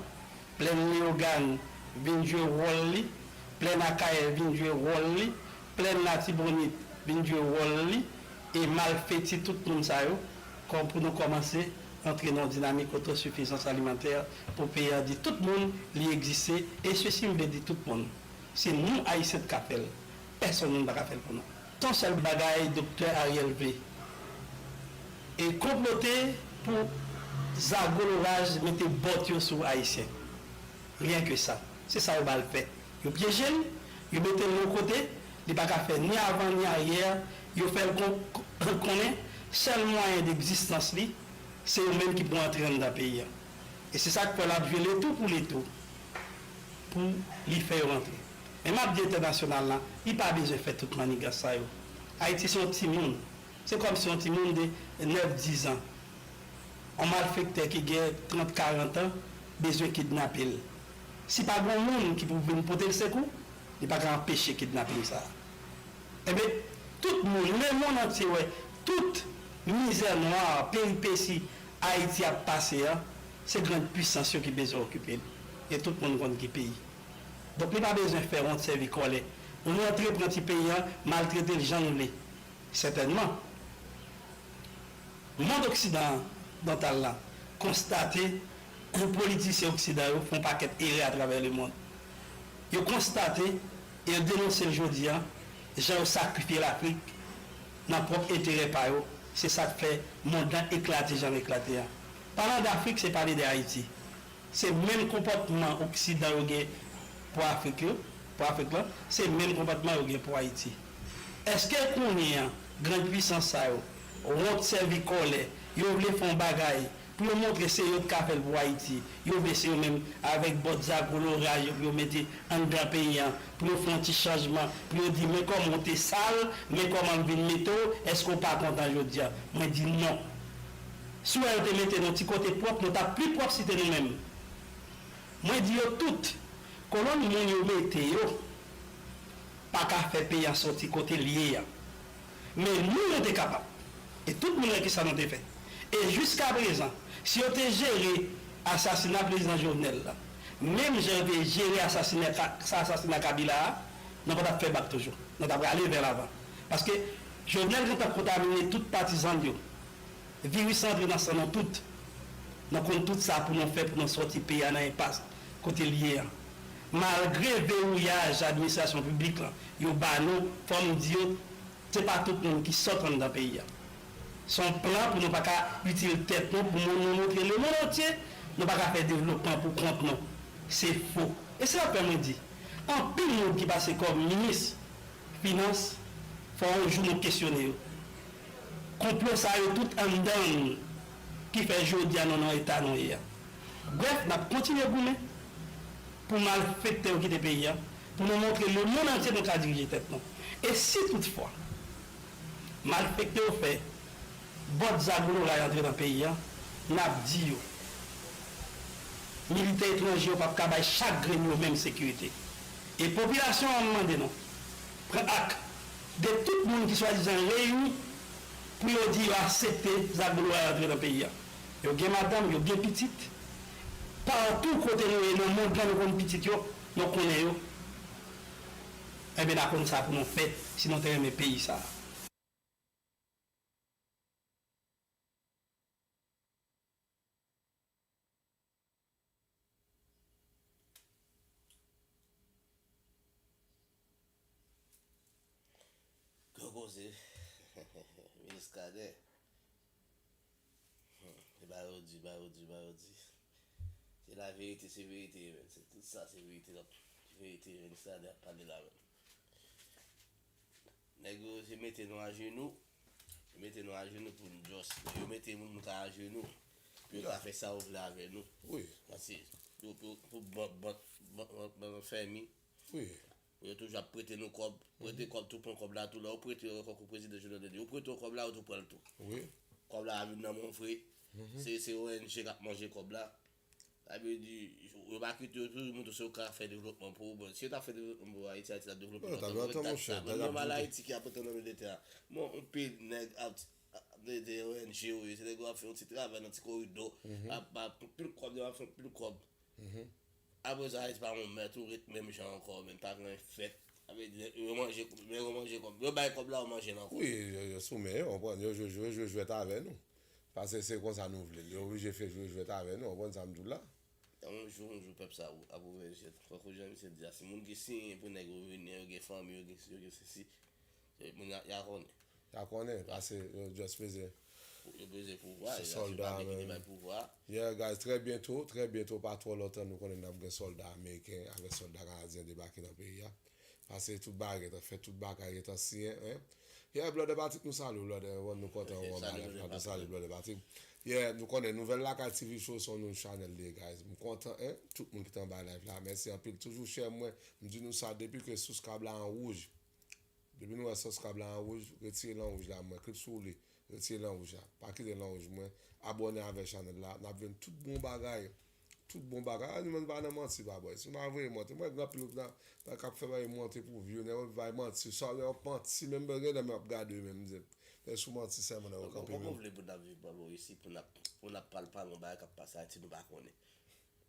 plèn Leyogàn vin jwe wòl li, plèn Akayè vin jwe wòl li, plèn Latibonit vin jwe wòl li, e malfeti tout moun sa yo, kòm pou nou kòmanse antre nan yon dinamik otosifizans alimantè pou peyi a di tout moun li egziste, e sesi m vle di tout moun, se nou Ayisyen t ka fè l, pèsonn moun pa ka fè l pou nou. Se yon sèl bagay Doktè Ariel vle, e konplote pou zagoloraj mete bòt yo sou Ayisyen. Ryen ke sa. Se sa yo ba l fè. Yo pyeje l, yo mete l yon kote, li pa ka fè ni avan ni aryè, yo fè l kon-, konnen sèl mwayen degzistans li, se yo menm ki pou antre anndan peyi a. E se sa k fè l ap jwe letou pou letou, pou li fè yo antre. Men m ap di entènasyonal la, li pa bezwen fè tout mannigans sa yo. Ayiti se yon timoun. Se kòmsi yon timoun de nèf, diz an. Yon malfektè ki gen trant, karant an bezwen kidnape l. Si pa gen yon moun ki pou vin pote l sekou, li pa ka anpeche kidnaping sa a. Enben, tout moun, lemonn antye wè, tout mizè nwa, peripesi Ayiti ap pase an, se grann pisans yo ki bezwen okipe l. E tout moun konn ki peyi. Donk, li pa bezwen fè wont, sèvi kòlè. Rantre pran ti peyi an, maltrete l jan l vle. Sètènman, mond oksidantal la konstate politisyen oksidan yo fè yon pakèt erè atravè lemonn. Yo konstate E yo denonse l jodi a, jan yo sakrifye Lafrik nan pwòp enterè pa yo, se sa k fè mond lan eklate jan l eklate a. Palan d Afrik, se pale de Ayiti. Se menm konpòtman Oksidan yo gen pou Afrik yo, pou Afrik lan, se menm konpòtman yo gen pou Ayiti. Èske kounye a, grann pwisans sa yo, wont sèvi kòlè, yo vle fè yon bagay, pou yo montre se yo k ka fè l pou Ayiti, yo vle se yo menm avèk bòt zago loraj yo pou yo mete anndan peyi a, pou yo fè yon ti chanjman, pou yo di, men kòman w te sal, men kòman m vin mete w, èske w pa kontan jodi a? Mwen di non. Si w wè yo te mete n yon ti kote pwòp, nou t ap pi pwòp si te nou menm. Mwen di yo tout, kolonn moun yo mete yo pa ka fè peyi a sòti kote l ye a. Men nou, nou te kapab. E tout moun wè kisa nou te fè. E jiskaprezan, si yo te jere asasina prezidan Jovenel la, menm jan yo te jere asasina Ka- sa asasina Kabila a, nou pa t ap fè bak toujou. Nou t ap rale vè lavan. Paske Jovenel gentan kontamine tout patizan l yo. Viris lan antre nan san nou tout. Nou konn tout sa pou nou fè pou nou sòti peyi a nan enpas kote l ye a. Malgre vewouyaj administrasyon piblik lan yo ba nou, fò m di yo, se pa tout moun ki sòt anndan peyi a. Se yon plan pou nou pa ka itil tèt nou, pou nou, nou montre lemonn antye nou pa ka fè devlopman pou kont nou. Se fo. E se sa k fè mwen di, anpil moun ki pase kòm minis finans, fò yon jou nou kesyone yo. Konplo sa yo tout anndan n ki fè jodi a nou nan eta nou ye a. Brèf, n ap kontinye goumen pou malfektè yo kite peyi a, pou nou montre lemonn antye nou ka dirije tèt nou. E si toutfwa malfektè yo fè bòt zago loraj antre nan peyi a, n ap di yo, militè etranje yo p ap ka bay chak grenn yo menm sekirite. E popilasyon an mande nou pran ak de tout moun ki swadizan reyini pou yo di yo aksepte zago loraj antre nan peyi a. Yo gen madanm, yo gen pitit. Patou kote nou ye nan mond lan, nou konn pitit yo, nou konnen yo. Enben, n a konn sa pou nou fè si nou te renmen peyi sa a. Gwo koze. Minis Cadet. Hmm, e ba yo di, ba yo di, ba yo di. Se la verite, se verite, men. Se tout sa, se verite, la. Verite, men, sa de ap pale la, men. Nèg yo, se mete nou ajenou. Yo mete nou ajenou pou n just. Yo mete moun ka ajenou. Pou yo ka fè sa yo vle avè nou. Wi. Paske, pou, pou, pou ban, ban, ban, ban, ban fèmi. Wi. Yo toujou ap prete nou kòb. Prete kòb tou, pran kòb la tou. Lè yo prete yo kòb pou prezidan Jovenel Moïse. Yo prete yo kòb la, yo tou pran l tou. Wi. Kòb la vin nan men w vre. Se, se O N G k ap manje kòb la. Sa vle di, yo pa kite yo, toujou montre se yo k ap fè devlopman pou ou. Bon, si yo t ap fè devlopman pou Ayiti, Ayiti t ap devlope lontan. Bon, yo t ap antann, monchè. Nòmal Ayiti ki ap antann nan milyonè a. Bon, yon pil nèg ap, ap, de, de O N G yo ye, se nèg yo ap fè yon ti travay nan ti koridò. Ap, ap, yon pil kòb, yo ap fè yon pil kòb. Apre sa, Ayiti pa yon mèt, ou ret menm jan ankò, men pa gen fèt. Sa vle di, yo manje, men yo manje kòb. Yo bay kòb la, yo manje l ankò. Wi, yo, yo sou men yo, w konprann, yo jwe, jwe, jwe jwèt avè nou. Paske se konsa nou vle l. Yo oblije fè jwe jwèt avè nou, w konprann sa m di w la? Yon jou, yon jou, pèp sa ap ouvè je. Tankou jan misye di a, se moun ki siyen pou nèg yo vini, yo gen fanmi, yo gen, yo gen sesi. Se moun y a, y a konnen. Y a konnen, paske yo just bezwen. Yo bezwen pouvwa, se sòlda, men. Yeah, guys, trè byento, trè byento, pa twò lontan, nou konnen n ap gen sòlda ameriken avèk sòlda kanadyen debake nan peyi a. Paske tout bagay gentan fèt, tout bagay gentan siyen, en. Yeah, Blòdè Patrick, nou salye w, Blòdè, nou kontan wè w nan live la, nou salye Blòdè Patrick. Yeah, nou konnen Nouvèl Lakay T V Show se yon nou chanèl li ye, guys. M kontan, en, tout moun ki t anba live la. Mèsi anpil. Toujou share mwen, m di nou sa, depi ke sous krab la an wouj, depi nou wè sous krab la an wouj, retire l an wouj la, mwen, klik sou li, retire l an wouj la. Pa kite l an wouj, mwen, abòne avè chanèl la, n ap jwenn tout bon bagay. Tout bon bagay. A, nou menm pa nan manti, pa bòy. Si w pa voye monte, mwen gen anpil nan, nan k ap fè bagay monte pou view, nèg yo bay manti. Sa lè yo ap manti, menm bèl gen nan men ap gade yo menm, m di, nèg sou manti sèlman nèg yo kanpe menm. Kòman w vle pou n ap viv bò bò isi, pou n ap, pou n ap pale, pale yon bagay k ap pase Ayiti, nou pa konnen.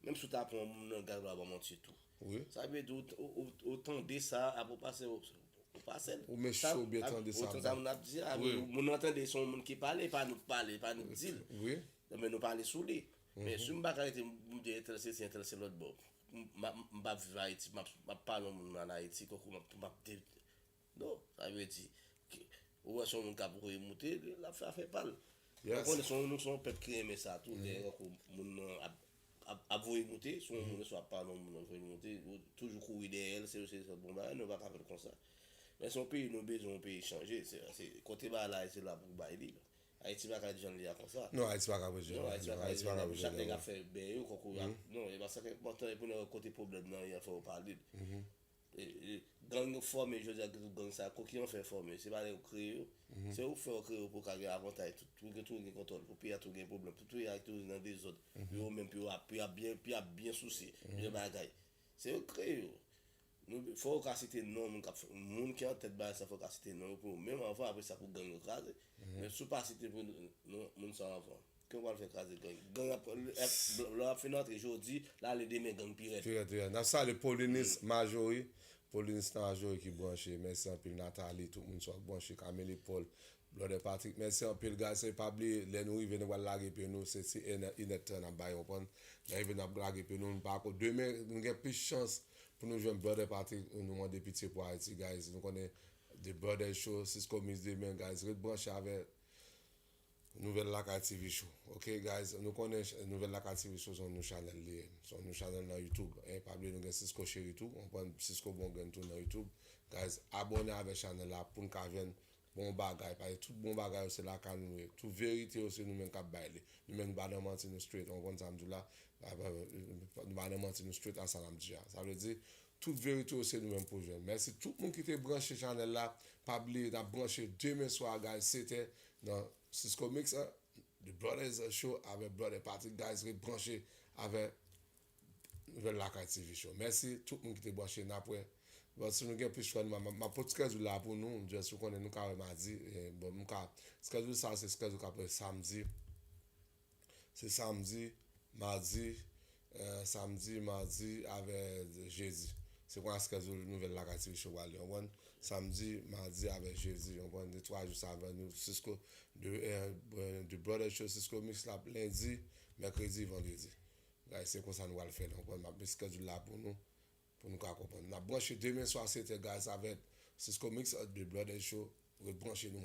Menm si w ta pran yon moun nan gad, w ap manti tou. Wi. Sa vle di, ou, ou, ou, ou tande sa, apre w pase, ou, ou pase l. Ou men cho byen tande sa, ou tande sa moun ap di a, wi, moun nan tande, se yon moun ki pale, e pa nou k pale, e pa nou k di l. Wi. Men nou pale sou li. Men si m pa ka rete, m di entèl se si, entèl se lòt bò. m, m, m, m p ap viv Ayiti, m ap, m ap pale yon moun ann Ayiti, kankou m ap, m ap de-, non, sa vle di, ke, ou wè se yon moun k ap voye moute, li, l ap fè afè pa l. Ou konnen, se yon, nou se yon pèp ki renmen sa tou, lè kankou moun nan ap, ap, ap voye moute, se yon moun oswa ap pale yon moun nan voye moute, ou toujou kouri dèyè l, se, se, se bon bagay, nou pa ka fè l konsa. Men se yon peyi, nou bezwen yon peyi chanje, se, se, kote bagay la, se la pou bay li. Ayiti pa ka ret jan l ye a konsa. Non, Ayiti pa ka ret jan l ye a. Non, Ayiti pa ka ret jan l ye a. Chak nèg ap fè bè yo, kankou y ap, non, e pa sa k enpòtan, e pou nèg yo kote pwoblèm nan ye an fè yo pale l. E, e, gang yo fòme, jodi a, tout gang sa, koki an fè fòme, se pa nèg yo kreye yo. Se ou k fè yo kreye yo pou w ka gen avantaj, tout, pou gen, tou gen kontwòl, pou peyi a tou gen pwoblèm, pou peyi a tou nan dezòd, pou yo menm, pou yo ap, pou y ap byen, pou y ap byen souse, byen bagay. Se yo k kreye yo. Nou, fò yo ka site non moun k ap fè, moun ki an tèt bagay sa, fò yo ka site non yo pou yo menm anvan, apre sa pou gang yo kraze. Men si w pa site pou non moun sa anvan, kè w pral fè kraze gang. Gang ap, ap, lè w ap fin antre jodi, l ale demen gang pi rèd. Pi rèd, pi rèd. N ap salye Polinis Majori, Polinis Majori ki branche. Mèsi anpil Nathalie, tout moun sa k branche, Camille Paul, Brother Patrick. Mèsi anpil, guys. E pa bliye, lè nou rive, nou pral lage pye nou, se, se inèdtan n ap bay, konprann? Lè rive, n ap lage pye nou, nou pa ko-, demen, nou gen plis chans pou nou jwenn Brother Patrick, nou mande pitye pou Ayiti, guys. Nou konnen The Brother Show, Cisco Mix demen, guys. Ret branche avè Nouvèl Lakay T V Show. Ok, guys, nou konnen ch-, Nouvèl Lakay T V Show se yon nou chanèl li ye. Se yon nou chanèl nan YouTube. E pa bliye nou gen Cisco Cheri tou. Ou konprann, Cisco Bon Grenn tou nan YouTube. Guys, abòne avè chanèl la pou n ka jwenn bon bagay. Paske tout bon bagay yo se lakay nou ye. Tout verite yo se nou menm k ap bay li. Nou menm nou pa nan manti, nou straight. Ou konprann sa m di w la? Nou pa nan manti, nou straight a sa n ap di a. Sa vle di, tout verite yo se nou menm pou jwenn. Mèsi tout moun ki te branche chanèl la. Pa bliye, n ap branche demen swa, guys, sèt è nan Cisco Mix, hein? The Brothers Show avè Brother Patrick. Guys, ret branche avè Nouvèl Lakay T V Show. Mèsi tout moun ki te branche, n ap wè. Bon, si nou gen plis chwa, m a, m a, m a pote schedule la pou nou. Just ou konnen nou ka wè madi. E, bon, m ka, schedule sa, se schedule k ap wè samdi. Se samdi, madi, eh, samdi, madi avè jedi. Se konsa schedule Nouvèl Lakay T V Show pral ye, w konprann? Samdi, madi avè jedi, w konprann? De twa jou sa avè nou, Cisco, de, eh, The Brother Show, Cisco Mix la, lendi, mèkredi, vandredi. Guys, se konsa nou pral fè l, w konprann? M ap met schedule la pou nou, pou nou ka konprann. N ap branche demen swa sèt è, guys, avèk Cisco Mix, The Brother Show. Ret branche nou.